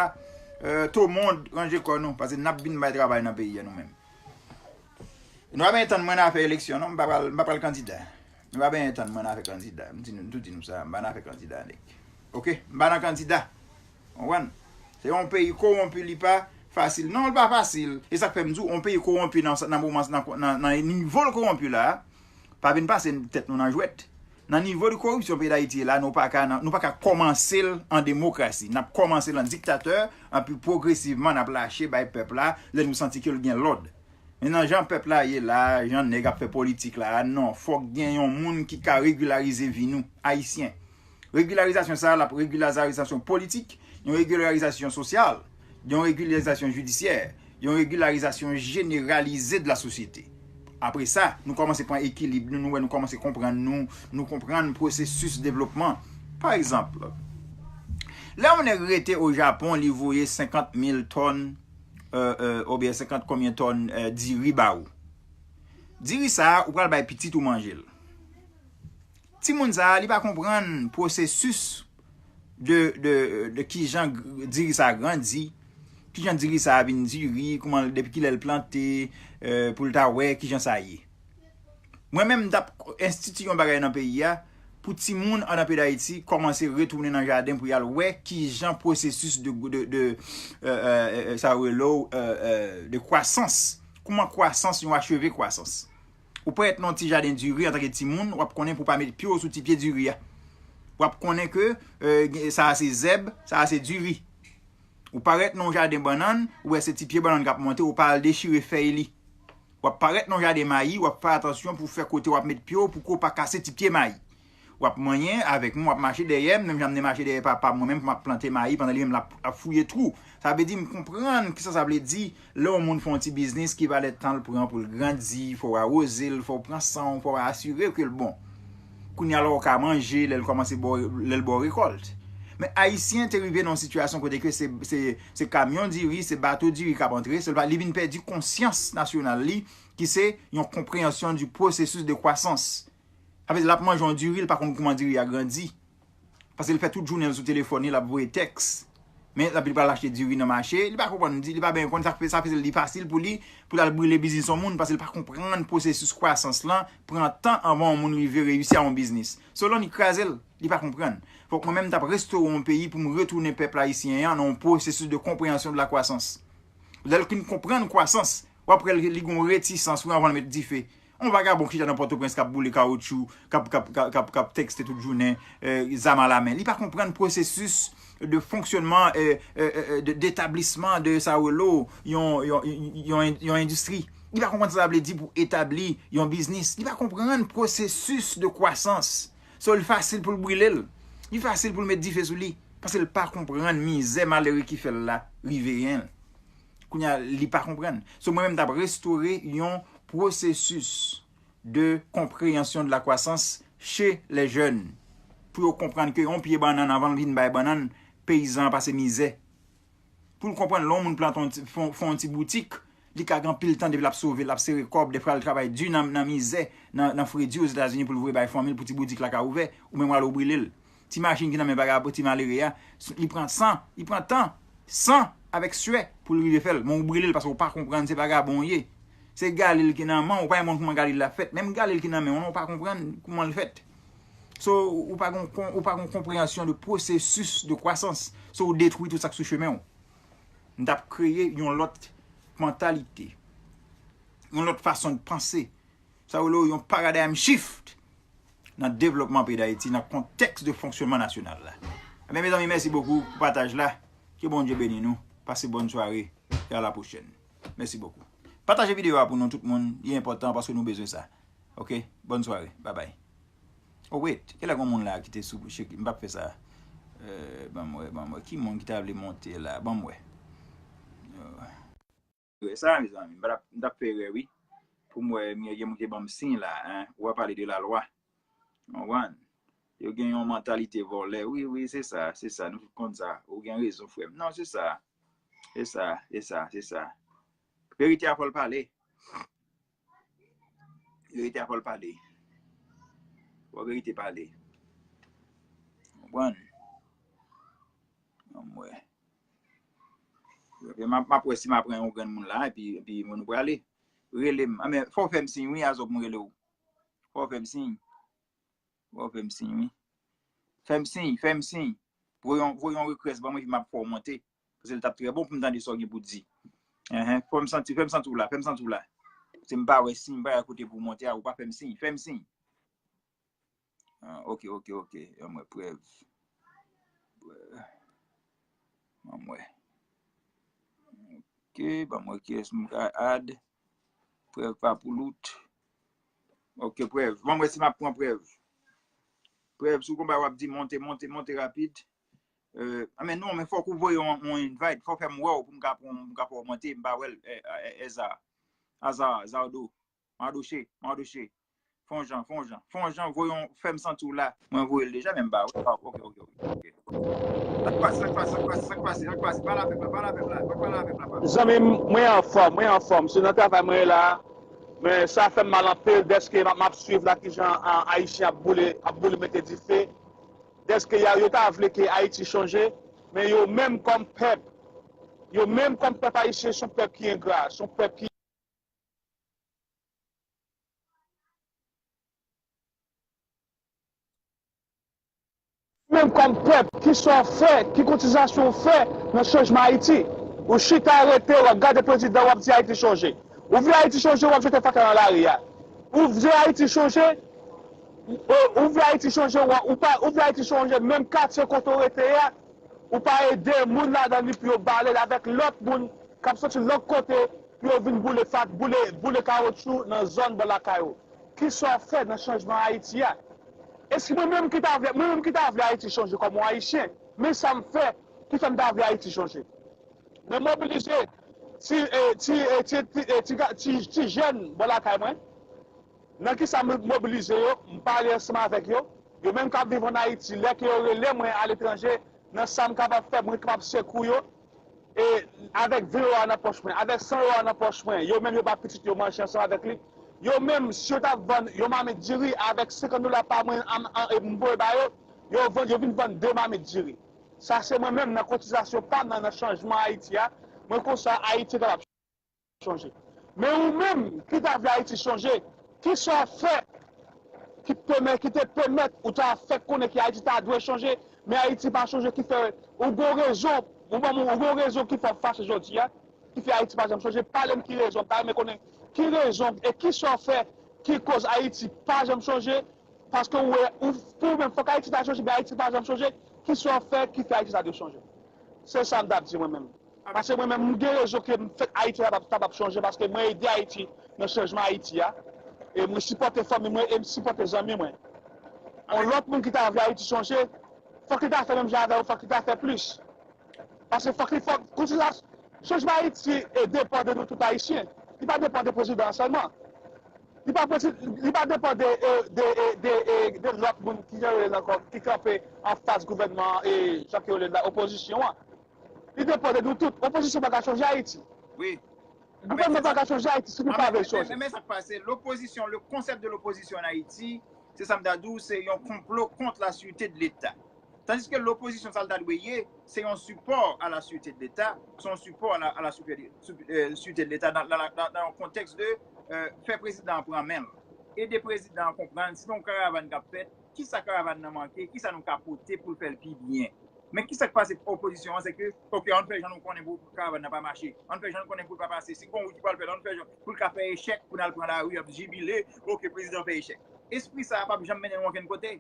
euh, Tomond, ranje kò nou. Paske n ap vin bay travay nan peyi a, nou menm. Nou pa benyen tann mwen nan afè eleksyon, non, m pa pral, m pa pral kandida. Nou pa benyen tann mwen nan afè kandida. M di nou, m tou di nou sa, m pa nan afè kandida, nèg. Oke? M pa nan kandida. Konprann? Se yon peyi kowonpi, li pa fasil. Non, li pa fasil. E sa k fè m di w, yon peyi kowonpi nan, nan moman, nan, nan, nan nivo l kowonpi la, pa vin pase tèt nou nan jwèt. Nan nivo de koripsyon peyi Dayiti ye la, nou pa ka, nou pa ka kòmanse l an demokrasi. N ap kòmanse l an diktatè, anpi pwogresivman n ap lache bay pèp la lè nou santi ke l gen lòd. Men nan jan pèp la ye la, jan nèg ap fè politik la, non, fòk gen yon moun ki ka regilarize vi nou, Ayisyen. Regilarizasyon sa a, l ap regilarizasyon politik, yon regilarizasyon sosyal, yon regilarizasyon jidisyè, yon regilarizasyon jeneralize de la sosyete. Apre sa, nou kòmanse pran ekilib nou, nou wè nou kòmanse konprann nou, nou konprann pwosesis devlopman. Pa egzanp, lè yon nèg rete o Japon, li voye senkant mil tòn, euh, euh, oubyen senkant konbyen tòn, euh, diri ba ou. Diri sa a, ou pral bay pitit ou manje l. Timoun sa a, li pa konprann pwosesis de, de, de kijan diri sa a grandi, kijan diri sa a vin diri, kouman, depi kilè l plante, euh, pou l ta wè kijan sa ye. Mwen menm, m t ap enstiti yon bagay nan peyi a, pou timoun anndan peyi Dayiti kòmanse retounen nan jaden pou y al wè kijan pwosesis de, de, de, euh, euh, euh, sa yo rele w, euh, euh, de kwasans, kouman kwasans, yon acheve kwasans. Ou parèt nan yon ti jaden diri antanke timoun, w ap konnen pou w pa met pye w sou ti pye diri a. W ap konnen ke, euh, sa a se zèb, sa a se diri. Ou parèt nan yon jaden bannann, ou wè se ti pye bannann k ap monte, ou pa al dechire fèy li. W ap parèt nan yon jaden mayi, w ap fè atansyon pou w fè kote w ap met pye w pou ke w pa kase ti pye mayi. W ap manyen avèk mwen, w ap mache dèyè m, menm jan m te mache dèyè papa m, mwen menm pou m ap plante mayi pandan li menm l ap, ap fouye twou. Sa vle di, m konprann kisa sa vle di lè yon moun fè yon ti biznis ki valè tan l pran pou l grandi, fò w awoze l, fò w pran san w, fò w asire ke l bon. Kounye a la w ka manje, lè l kòmanse ba w, lè l ba w rekòlt. Men Ayisyen te rive nan yon sitiyasyon kote ke se, se, se kamyon diri, se bato diri k ap antre, se li vin pèdi konsyans nasyonal li, ki se yon konpreyansyon du processus de croissance. Sa vle di l ap manje yon diri, li pa konn kouman diri a grandi. Paske l fè tout jounen l sou telefòn li, l ap voye tèks. Men, epi l pral achte diri nan mache, li pa konprann, li pa byen konn, sa fè, sa fè li fasil pou li, pou l al brile biznis yon moun, paske l pa konprann pwosesis kwasans lan, pran tan anvan yon moun rive reyisi a yon biznis. So, lè li kraze l, li pa konprann. Fòk mwen menm m t ap restore yon peyi pou m retounen pèp ayisyen an nan yon pwosesis de konpreyansyon de la kwasans. Lè l fin konprann kwasans, w ap wè li gen yon retisans, wi, anvan l met dife. Yon vagabon ki chita nan Pòtoprens k ap boule kawotchou, k ap, k ap, k ap, k ap, k ap tèkste tout jounen, eh, zam alamen. Li pa konprann pwosesis de fonksyònman, eh, eh, eh, de, detablisman de sa yo rele yon, yon, yon, yon, yon endistri. Li pa konprann sa sa vle di pou etabli yon biznis. Li pa konprann pwosesis de kwasans. So, li fasil pou l brile l. Li fasil pou l met dife sou li. Paske l pa konprann mizè malere ki fè l la rive yen l. Kounye a, li pa konprann. So, mwen menm, m t ap restore yon pwosesis de konpreyansyon de la kwasans chez les jeunes. Pou yo konprann ke yon pye bannann, anvan l vin bay bannann, peyizan an pase mizè. Pou l konprann, lè yon moun plante yon ti, fè, fè yon ti boutik, li ka gen anpil tan depi l ap sove, l ap sere kòb, defwa l travay di nan, nan mizè, nan, nan fredi Ozetazini pou l voye bay fanmi l pou ti boutik la ka ouvè, ou menm w ale w brile l. Ti machin ki nan men vagabon, ti malere a, li pran san, li pran tan, san avèk swè pou l rive fè l. Men w brile l paske w pa konprann se vagabon w ye. Se galil ki nan men w, ou pa menm konn kouman galil la fèt. Menm galil ki nan men w lan, ou pa konprann kouman l fèt. So, ou pa gon, ou pa gon konpreyansyon de pwosesis de kwasans. So, ou detwi tout sa k sou chemen w. M t ap kreye yon lòt mantalite, yon lòt fason de panse. Sa yo rele yon paradigm shift nan devlopman peyi Dayiti, nan kontèks de fonksyònman nasyonal la. Ebyen, mezanmi, mèsi bokou pou pataj la. Ke Bondye beni nou. Pase bòn sware e a la pwochèn. Mèsi bokou. Pataje videyo a pou nou tout moun. Li enpòtan paske nou bezwen sa. Oke? Bòn sware. Babay. Oh, wait. Genlè gon moun la ki te sou chek. M p ap fè sa. Euh, ban m wè, ban m wè. Ki moun ki ta vle monte la? Ban m wè. Euh. Erè sa, mezanmi. M pa t ap, m t ap fè erè, wi. Pou m wè, m gen moun ki ban m siy la, en. Ou a pale de lalwa. Ou konprann? Yo gen yon mantalite vòlè. Wi, wi, se sa, se sa. Nou tout konn sa. Ou gen rezon, frè m. Non, se sa. Se sa, se sa, se sa. Verite a fò l pale. Verite a fò l pale. Fò verite pale. Ou konprann? Ban m wè. M ap, m ap wè si m ap pran yon grenn moun la, epi, epi moun prale. Rele m. A, men, fò w fè m siy, wi, Azòk, m rele w. Fò w fè m siy. Fò w fè m siy, wi. Fè m siy, fè m siy. Voye yon, voye yon request ban mwen, epi m ap fè w monte. Paske l t ap trè bon pou m tande sa w gen pou di. Enhen, fò m santi, fè m santi w la, fè m santi w la. Se m pa wè siy, m pa wè kote pou w monte a, ou pa fè m siy, fè m siy. Ah, ok, ok, ok. Ban mwen prèv. Prèv. Ban mwen. Ok, ban mwen kiyès m ka add. Prèv pa pou lout. Ok, prèv. Ban mwen si m ap pran prèv. Prèv, sou konba w ap di monte, monte, monte rapid. Euh, ah, men non, men fòk ou voye yon, yon invite, fòk fè m wè w pou m ka pran, pou m ka fè w monte, m pa wè l, eh, eh, eh, Eza. Aza, Zardo. Mardoche, Mardoche. Fon jan, fon jan, fon jan, voye yon, fè m santi w la. Mwen voye l deja, men m pa wè. Ah, ok, ok, ok, ok. Sa k pase, sa k pase, sa k pase, sa k pase, sa k pase, pale avè m la, pale avè m la, pale avè m la, pale. Zanmi m, mwen anfòm, mwen anfòm. Se nan travay mwen ye la. Men sa fè m mal anpil dèske m ap, m ap swiv la kijan a, Ayisyen ap boule, ap boule mete dife. Dèske y a, yo ta vle ke Ayiti chanje, men yo menm kòm pèp, yo menm kòm pèp ayisyen, se yon pèp ki engra, se yon pèp ki Menm kòm pèp, kisa w fè, ki kotizasyon w fè nan chanjman Ayiti? Ou chita rete, w ap gade prezidan, w ap di Ayiti chanje. Ou vle Ayiti chanje, w ap jete fatra nan lari a. Ou vle Ayiti chanje, ou, ou vle Ayiti chanje, w, ou pa, ou vle Ayiti chanje, menm katye kote w rete a, ou pa ede moun ladan li pou yo bale l avèk lòt moun k ap soti lòt kote pou yo vin boule fat, boule, boule kawotchou nan zòn bò lakay ou. Kisa w fè nan chanjman Ayiti a? Èske mwen menm ki ta vle, mwen menm ki ta vle Ayiti chanje kòm yon Ayisyen, men sa m fè ki fè m ta vle Ayiti chanje? Mwen mobilize ti, eh, ti, eh, ti, ti, eh, ti ga- ti, ti jèn bò lakay mwen. Nan kisa m mobilize yo, m pale ansanm avèk yo. Yo menm k ap viv ann Ayiti, lè ke yo rele mwen aletranje, nan sa m kapab fè, mwen kapab sekou yo. E avèk ven ewo a nan pòch mwen, avèk san ewo a nan pòch mwen, yo menm yo ba pitit yo manje ansanm avèk li. Yo menm, si yo t ap vann yon mamit diri avèk senkant dola pa mwen, an, an, e m voye ba yo, yo vann, yo vin vann de mamit diri. Sa se mwen menm nan kotizasyon pa m nan, nan chanjman Ayiti a. Mwen konsa Ayiti kapab chanje. Men ou menm ki ta vle Ayiti chanje, kisa w fè ki pèmèt, ki te pèmèt ou ta fè konnen ke Ayiti ta dwe chanje, men Ayiti pa chanje, ki fè ou gon rezon, ou ban m, ou gon rezon ki fè w fache jodi a, ki fè Ayiti pa janm chanje? Pale m ki rezon, m ta renmen konnen ki rezon e kisa w fè ki koz Ayiti pa janm chanje, paske ou wè, ou, pou ou menm, fòk Ayiti ta chanje, men Ayiti pa janm chanje, kisa w fè ki fè Ayiti ta dwe chanje? Se sa m t ap di mwen menm. Paske mwen menm, m gen rezon ke m fèt Ayiti ta p ap, ta p ap chanje, paske mwen ede Ayiti nan chanjman Ayiti a. E mwen sipòte fanmi mwen, e m sipòte zanmi mwen. Yon lòt moun ki ta vle Ayiti chanje, fòk li ta fè menm jan avè w, fòk li ta fè plis. Paske fòk li, fòk, kouti la, chanjman Ayiti e depann de nou tout Ayisyen. Li pa depann de prezidan an sèlman. Li pa presi-, li pa depann de, e, de, e, de, e, de lòt moun ki jan yo rele l ankò, ki kanpe anfas gouvènman, e, jan ke yo rele l la, opozisyon an. Li depann de nou tout. Opozisyon pa ka chanje Ayiti. Wi. Gouvènman pa ka chanje Ayiti si nou pa vle l chanje. Men, men, men sa k pase, lopozisyon, le concept de l'opposition en Haïti, se sa m ta di w, se yon konplo kont la sûreté de l'État. Tandis que l'opposition, sa l ta dwe ye, se yon sipò a la sûreté de l'État, se yon sipò a la, a la sûreté, euh, sûreté de l'État nan, nan, nan, nan yon kontèks de, euh, fè prezidan an pran men l. Ede prezidan an konprann, si se yon karavàn k ap fèt, kisa karavàn nan manke, kisa nou ka pote pou l fè l pi byen. Men kisa k pase opozisyon an, se ke, oke, ann fè jan nou konnen pou karavàn nan pa mache, ann fè jan nou konnen pou l pa pase, si gon wout ki pral fèt, ann fè jan pou l ka fè echèk, pou n al pran lari, ap jibile, oke, prezidan fè echèk. Espri sa a p ap janm mennen nou okenn kote.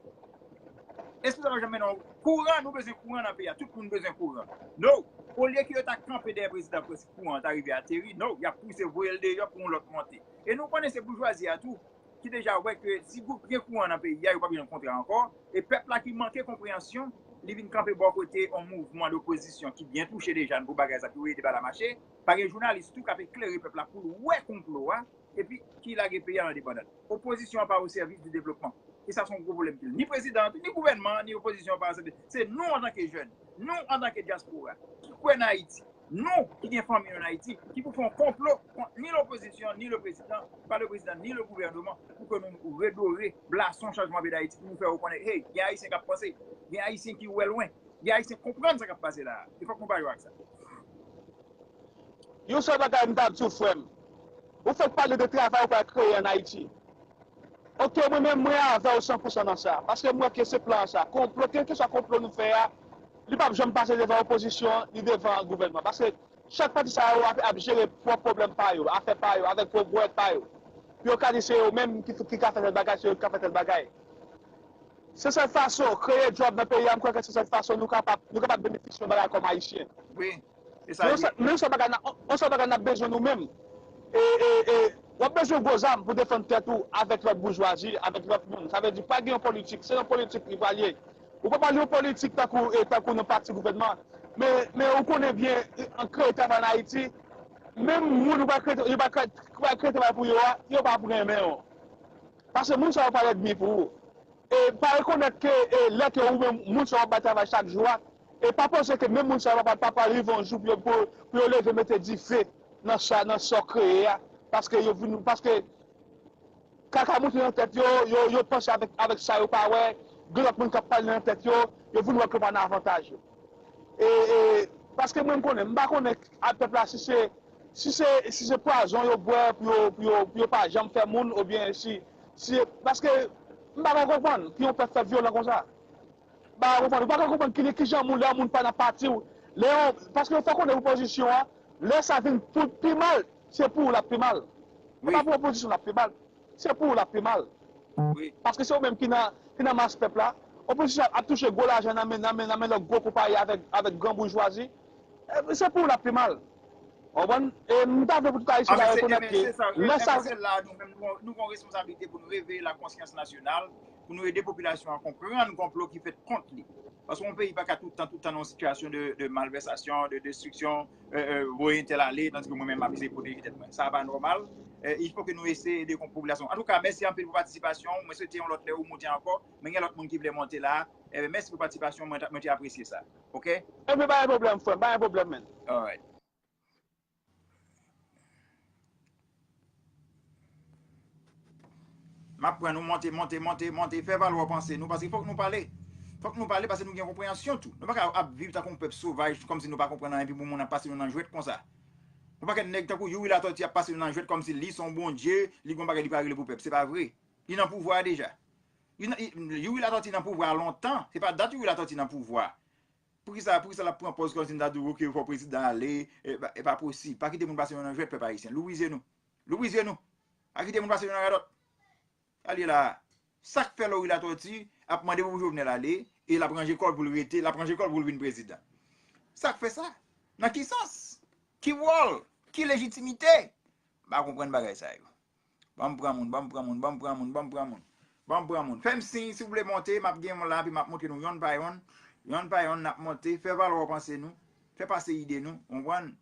Espri sa a p ap janm mennen nou. Kouran, nou bezwen kouran nan peyi a, tout moun bezwen kouran. No, olye ke yo ta kanpe dèyè prezidan pou kouran an ta rive ateri, no, y ap pouse voye l deyò pou yon lòt monte. E nou konnen se boujwazi a tou ki deja wè ke si gwoup gen kouran nan peyi a, yo p ap jwenn kontra ankò. E pèp la ki manke konpreyansyon, li vin kanpe bò kote yon mouvman lopozisyon ki byen touche deja pou bagay sa, pou ede bagay la mache. Pa gen jounalis tou k ap eklere pèp la pou l wè konplo a, epi ki lage peyi a nan depandans. Opozisyon an pa o sèvis di devlopman. E sa se yon gwo pwoblèm pil. Ni prezidan an tou, ni gouvènman an, ni opozisyon an pa o sèvis. Se nou antanke jèn, nou antanke dyaspora, ki kwè nan Ayiti, nou ki gen fanmi nou ann Ayiti, ki pou fè yon konplo kont ni lopozisyon, ni le prezidan, pa le prezidan, ni le gouvènman, pou ke nou redore blason chanjman peyi Dayiti, pou nou fè rekonèt, hey, gen Ayisyen k ap panse, gen Ayisyen ki wè lwen, gen Ayisyen k konprann sa k ap pase la a. E fòk nou pa jwe ak sa. Yon sèl bagay m ta di w, frè m. Ou fèk pale de travay ou pral kreye ann Ayiti. Oke, mwen menm, mwen avè w san pou san nan sa. Paske m wè ke se plan sa. Konplo, kèlkeswa konplo nou fè a, li p ap janm pase devan opozisyon, ni devan gouvènman. Paske chak pati sa yo ap, ap jere pwòp pwoblèm pa yo, afè pa yo, avèk pwòp gwòt pa yo. Pou yo ka di se yo menm ki, ki ka fè tèl bagay, se yo ki ka fè tèl bagay. Se sèl fason, kreye djòb nan peyi a, m kwè ke se sèl fason nou kapab, nou kapab benefisye yon bagay kòm Ayisyen. Wi, se sa Men l yon ye. sèl, men yon sèl bagay, n a- yon sèl bagay n ap bezwen nou menm. E, e, e, w ap bezwen gwo zam pou defann tèt ou avèk lòt boujwazi, avèk lòt moun. Sa vle di, pa gen yon politik, se yon politik li pral ye. Ou pa pale yon politik tankou, e, tankou nan pati gouvènman. Men, men ou konnen byen, an kreye travay an Ayiti, menm moun ou pa kreye, yo pa kreye, pa kreye travay pou yo a, yo pa pou renmen w. Paske moun sa yo pa lènmi pou ou. E pa rekonèt ke e, lè ke ou menm moun sa yo ap bay travay chak jou a, e pa panse ke menm moun sa yo pa, pa pral rive yon jou pou yo, pou, pou yo leve mete dife nan sa, nan sa w kreye a. Paske yo vin, paske kaka monte nan tèt yo, yo, yo panse avèk, avèk sa yo pa wè, gen lòt moun k ap pale nan tèt yo, yo vin wè ke pa nan avantaj yo. E, e, paske mwen m konnen, m pa konnen a pèp la si se, si se, si se pwazon yo bwè pou yo, pou yo, pou yo pa janm fè moun, oubyen si, si, paske m pa ka konprann pou yon pèp fè vyolan konsa. M pa ka konprann, ou pa ka konprann ki, kijan moun, lè yon moun pa nan pati w, lè yon, paske fò konnen opozisyon an, lè sa vin pou pi mal, se pou ou l ap pi mal. Se pa pou opozisyon l ap pi mal. Se pou ou l ap pi mal. Paske se ou menm ki nan, ki nan mas pèp la. Opozisyon ap touche gwo lajan nan men, nan men, nan men lòt gwo konpayi avèk, avèk gran boujwazi. E, se pou ou l ap pi mal. Ou konprann? E m ta vle pou tout Ayisyen ta rekonèt ke lè sa. Se la nou menm nou, nou gen responsablite pou nou reveye la konsyans nasyonal, pou nou ede popilasyon an konprann konplo ki fèt kont li. Paske yon peyi pa ka tout tan, tout tan nan yon sitiyasyon de, de malvèsasyon, de destriksyon, voye entèl ale, tandiske mwen menm m ap eseye pwoteje tèt mwen. Sa pa nòmal. Il fo ke nou eseye ede popilasyon. Antouka, mèsi anpil pou patisipasyon w. Mwen swete yon lòt lè ou monte ankò. Men gen lòt moun ki vle monte la. Ebyen, mèsi pou patisipasyon w. Mwen, mwen te apresye sa. Oke? Ebyen, pa gen pwoblèm, frè m. Pa gen pwoblèm, menn. Alright. M ap pran nou monte, monte, monte, monte, fè valè w panse nou, paske fòk nou pale. Fòk nou pale paske nou gen konpreyansyon tou. Nou pa ka ap viv tankou yon pèp sovaj, kòmsi nou pa konprann anyen, epi pou moun ap pase nou nan jwèt konsa. Yon pakèt nèg tankou Youri Latortue ap pase nou nan jwèt kòmsi li se yon bondye, li gen yon bagay li pral regle pou pèp. Se pa vre. Li nan pouvwa a deja. Li nan, li, Youri Latortue nan pouvwa a lontan. Se pa dat Youri Latortue nan pouvwa a. Poukisa, poukisa l ap pran pòz kòmsi n ta di w, oke, fò prezidan ale, e pa, e pa posib. Pa kite moun pase nou nan jwèt, pèp ayisyen. Louvri zye nou. Louvri zye nou. Pa kite moun pase nou nan radòt. Sa l ye la a? Sa k fè Youri Latortue ap mande pou Jovenel ale, e l ap ranje kò l pou l rete, l ap ranje kò l pou l vin prezidan? Sa k fè sa? Nan ki sans? Ki wòl? Ki lejitimite? M pa konprann bagay sa yo. Ban m pran moun, ban m pran moun, ban m pran moun, ban m pran moun. Ban m pran moun. Fè m siy si w vle monte, m ap gen yon la, epi m ap montre nou yonn pa yonn. Yonn pa yonn, n ap monte. Fè valè w panse nou. Fè pase ide nou. Konprann?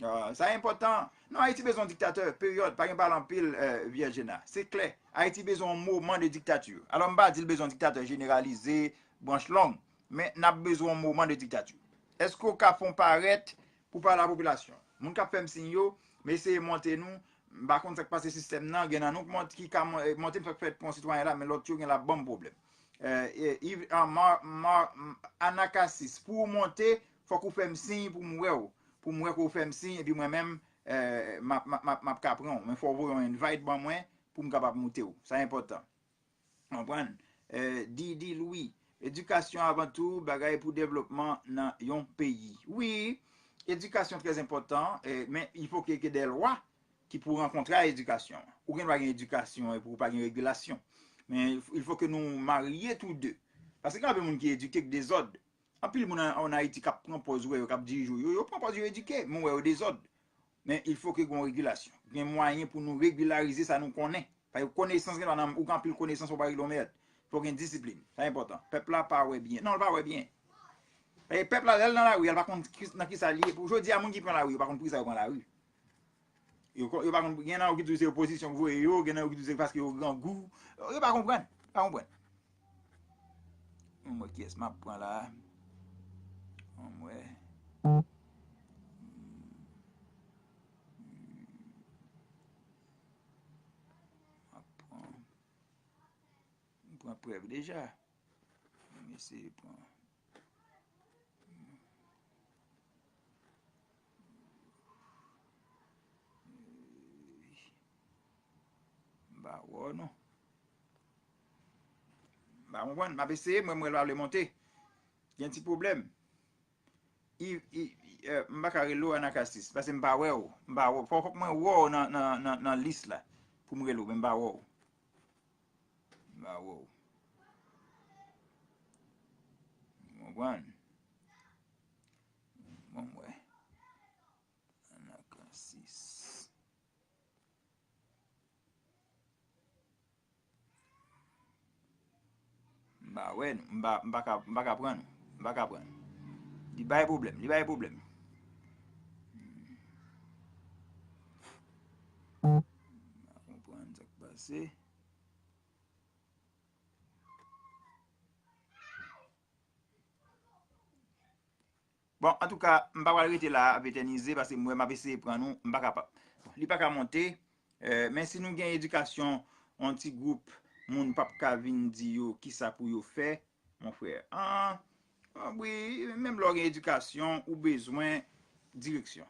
Ah, sa enpòtan. Non, Ayiti bezwen yon diktatè, peryòd. Pa gen pale anpil, euh, Viergena. Se klè. Ayiti bezwen yon moman de diktati. Alò, m pa di l bezwen yon diktatè jeneralize, branch long. Men, n ap bezwen yon moman de diktati. Èske w ka fè yon parèt pou pale a popilasyon? Moun k ap fè m siy yo, m eseye monte nou. M pa konn sa k pase sistèm nan. Gen nan nou k mont-, ki ka mon-, monte, m fèk fè pon sitwayen la, men lòt yo gen l ap ban m pwoblèm. Euh, e, Yves, ah, ma, ma, m, Anakasis, pou w monte, fòk ou fè m siy pou m wè w. Pou m wè ke w fè m siy, epi mwen menm, euh, m ap, m ap, m ap, m ap ka pran w. Men fò w voye yon invite ban mwen pou m kapab moute w. Sa enpòtan. Konprann? Eh, Didi Louis, edikasyon avan tou, bagay pou devlopman nan yon peyi. Wi, edikasyon trè enpòtan, eh, men il faut que, que des lois ki pou rankontre a edikasyon. Ou gen dwa gen edikasyon epi ou pa gen regilasyon. Men il faut que nou marye tou de. Paske gen anpil moun ki edike k dezòd. Anpil moun an, an Ayiti k ap pran pòz wè yo, k ap dirije yo, yo, yo pran pòz yo edike, men w wè yo dezòd. Men il faut que gen yon regilasyon. Gen mwayen pou nou regilarize sa nou konnen. Paske konesans gen dwa nan, ou gen anpil konesans, ou pa regle yon mèd. Fò gen disiplin. Sa enpòtan. Pèp la pa wè byen. Non, l pa wè byen. Paske pèp la, lè l nan lari a, l pa konn ki, nan kisa l ye. Pou jodi a, moun ki pran lari, yo pa konn poukisa yo pran lari. Yo, yo pa konn, gen nan yo ki di w se opozisyon k voye yo, gen nan yo ki di w se paske yo grangou. Yo pa konprann. Pa konprann. Ann wè kiyès m ap pran la. Ann wè. M ap pran. M pran prèv deja. M eseye pran. M pa wè w non. M pa konprann. M ap eseye, mwen, mwen, l pa vle monte. Gen ti pwoblèm. I, i, i, eh, m pa ka rele w Anakasis, paske m pa wè w. M pa wè w. Fò, fòk mwen wè w nan, nan, nan, nan lis la pou m rele w, men m pa wè w. M pa wè w. Konprann? Bon, m wè. Anaka sis. M pa wè nou. M pa, m pa ka, m pa ka pran nou. M pa ka pran nou. Li bay pwoblèm, li bay pwoblèm. M pa konprann sa k pase. Bon, antouka, m pa pral rete la ap etènize, paske m wè m ap eseye pran nou, m pa kapab. Bon, li pa ka monte, eh, men si nou gen edikasyon, yon ti gwoup moun p ap ka vin di yo kisa pou yo fè, mon frè. Ah, ah, wi, menm lè w gen edikasyon, ou bezwen direksyon.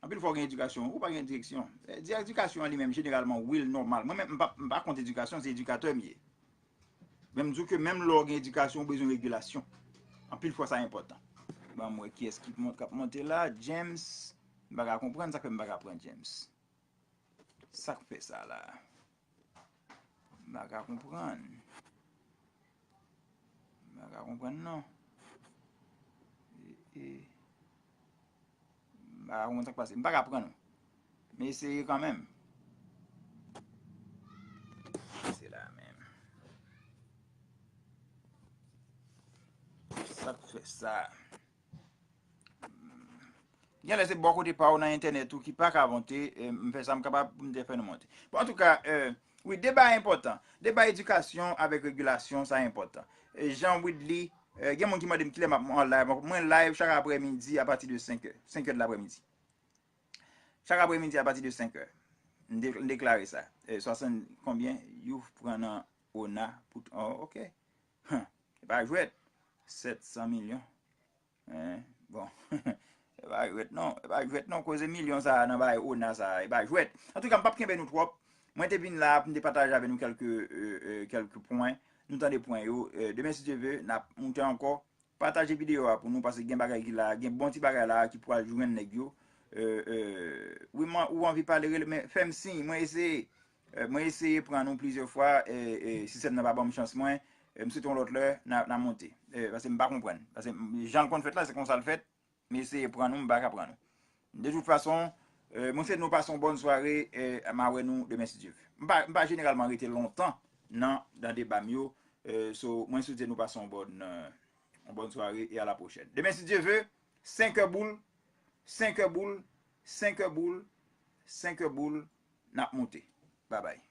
Anpil fwa w gen edikasyon, ou pa gen direksyon. Eh, di edikasyon an li menm, jeneralman, wi, l nòmal. Mwen menm, m pa, m pa kont edikasyon, se edikatè m ye. Men m di w ke menm lè w gen edikasyon, ou bezwen regilasyon. Anpil fwa, sa enpòtan. Ban m wè kiyès ki mont-, k ap monte la. James, m pa ka konprann, sa k fè m pa ka pran James. Sa k fè sa la? M pa ka konprann. M pa ka konprann non. E, e. M pa ka konprann sa k pase. M pa ka pran nou. M eseye kanmenm. Se la menm. Sa k fè sa? Genlè se bò kote pa w nan entènèt ou ki pa ka monte, eh, m fè sa m kapab pou m te fè nou monte. Bon, antouka, eh, wi, deba enpòtan. Deba edikasyon avèk regilasyon, sa enpòtan. Eh, Jean Widley, eh, gen moun ki mande m kilè m ap an live. Mwen live chak aprèmidi apati de senk è. Senk è de laprèmidi. Chak aprèmidi apati de senk è. M de-, m deklare sa. Eh, swasann konbyen? Youf pran nan ona pou t-, oh, ok. Huh. E pa jwèt. Sèt san milyon. Hein? Bon. E pa jwèt non. E pa jwèt non. Koze milyon sa a nan bagay ona sa a. E pa jwèt. Antouka, m p ap kenbe nou twòp. Mwen te vin la pou m te pataje avè nou kèlke, euh, euh, kèlke pwen. Nou tande pwen yo. Euh, demen, si Dye ve, n ap moute ankò. Pataje videyo a pou nou, paske gen bagay ki la, gen bon ti bagay la ki pral jwenn nèg yo. Euh, euh, wi, mwen, ou anvi pale, rele, men fè m siy, mwen eseye. Eh, mwen eseye pran nou plizyè fwa, eh, eh, sistèm nan pa ban m chans mwen. Eh, m swete yon lòt lè, n a, n a monte. Eh, paske m pa konprann. Paske m, jan l konn fèt la, se konsa l fèt. M eseye pran nou, m pa ka pran nou. De tout fason, eh, mwen swete nou pase yon bòn sware, eh, m a wè nou demen si Dye ve. M pa, m pa jeneralman rete lontan nan, nan deba m yo. Eh, so, mwen swete nou pase yon bòn, eh, yon bòn sware e a la pwochèn. Demen si Dye ve, senk è boul, senk è boul, senk è boul, senk è boul, n ap monte. Babay.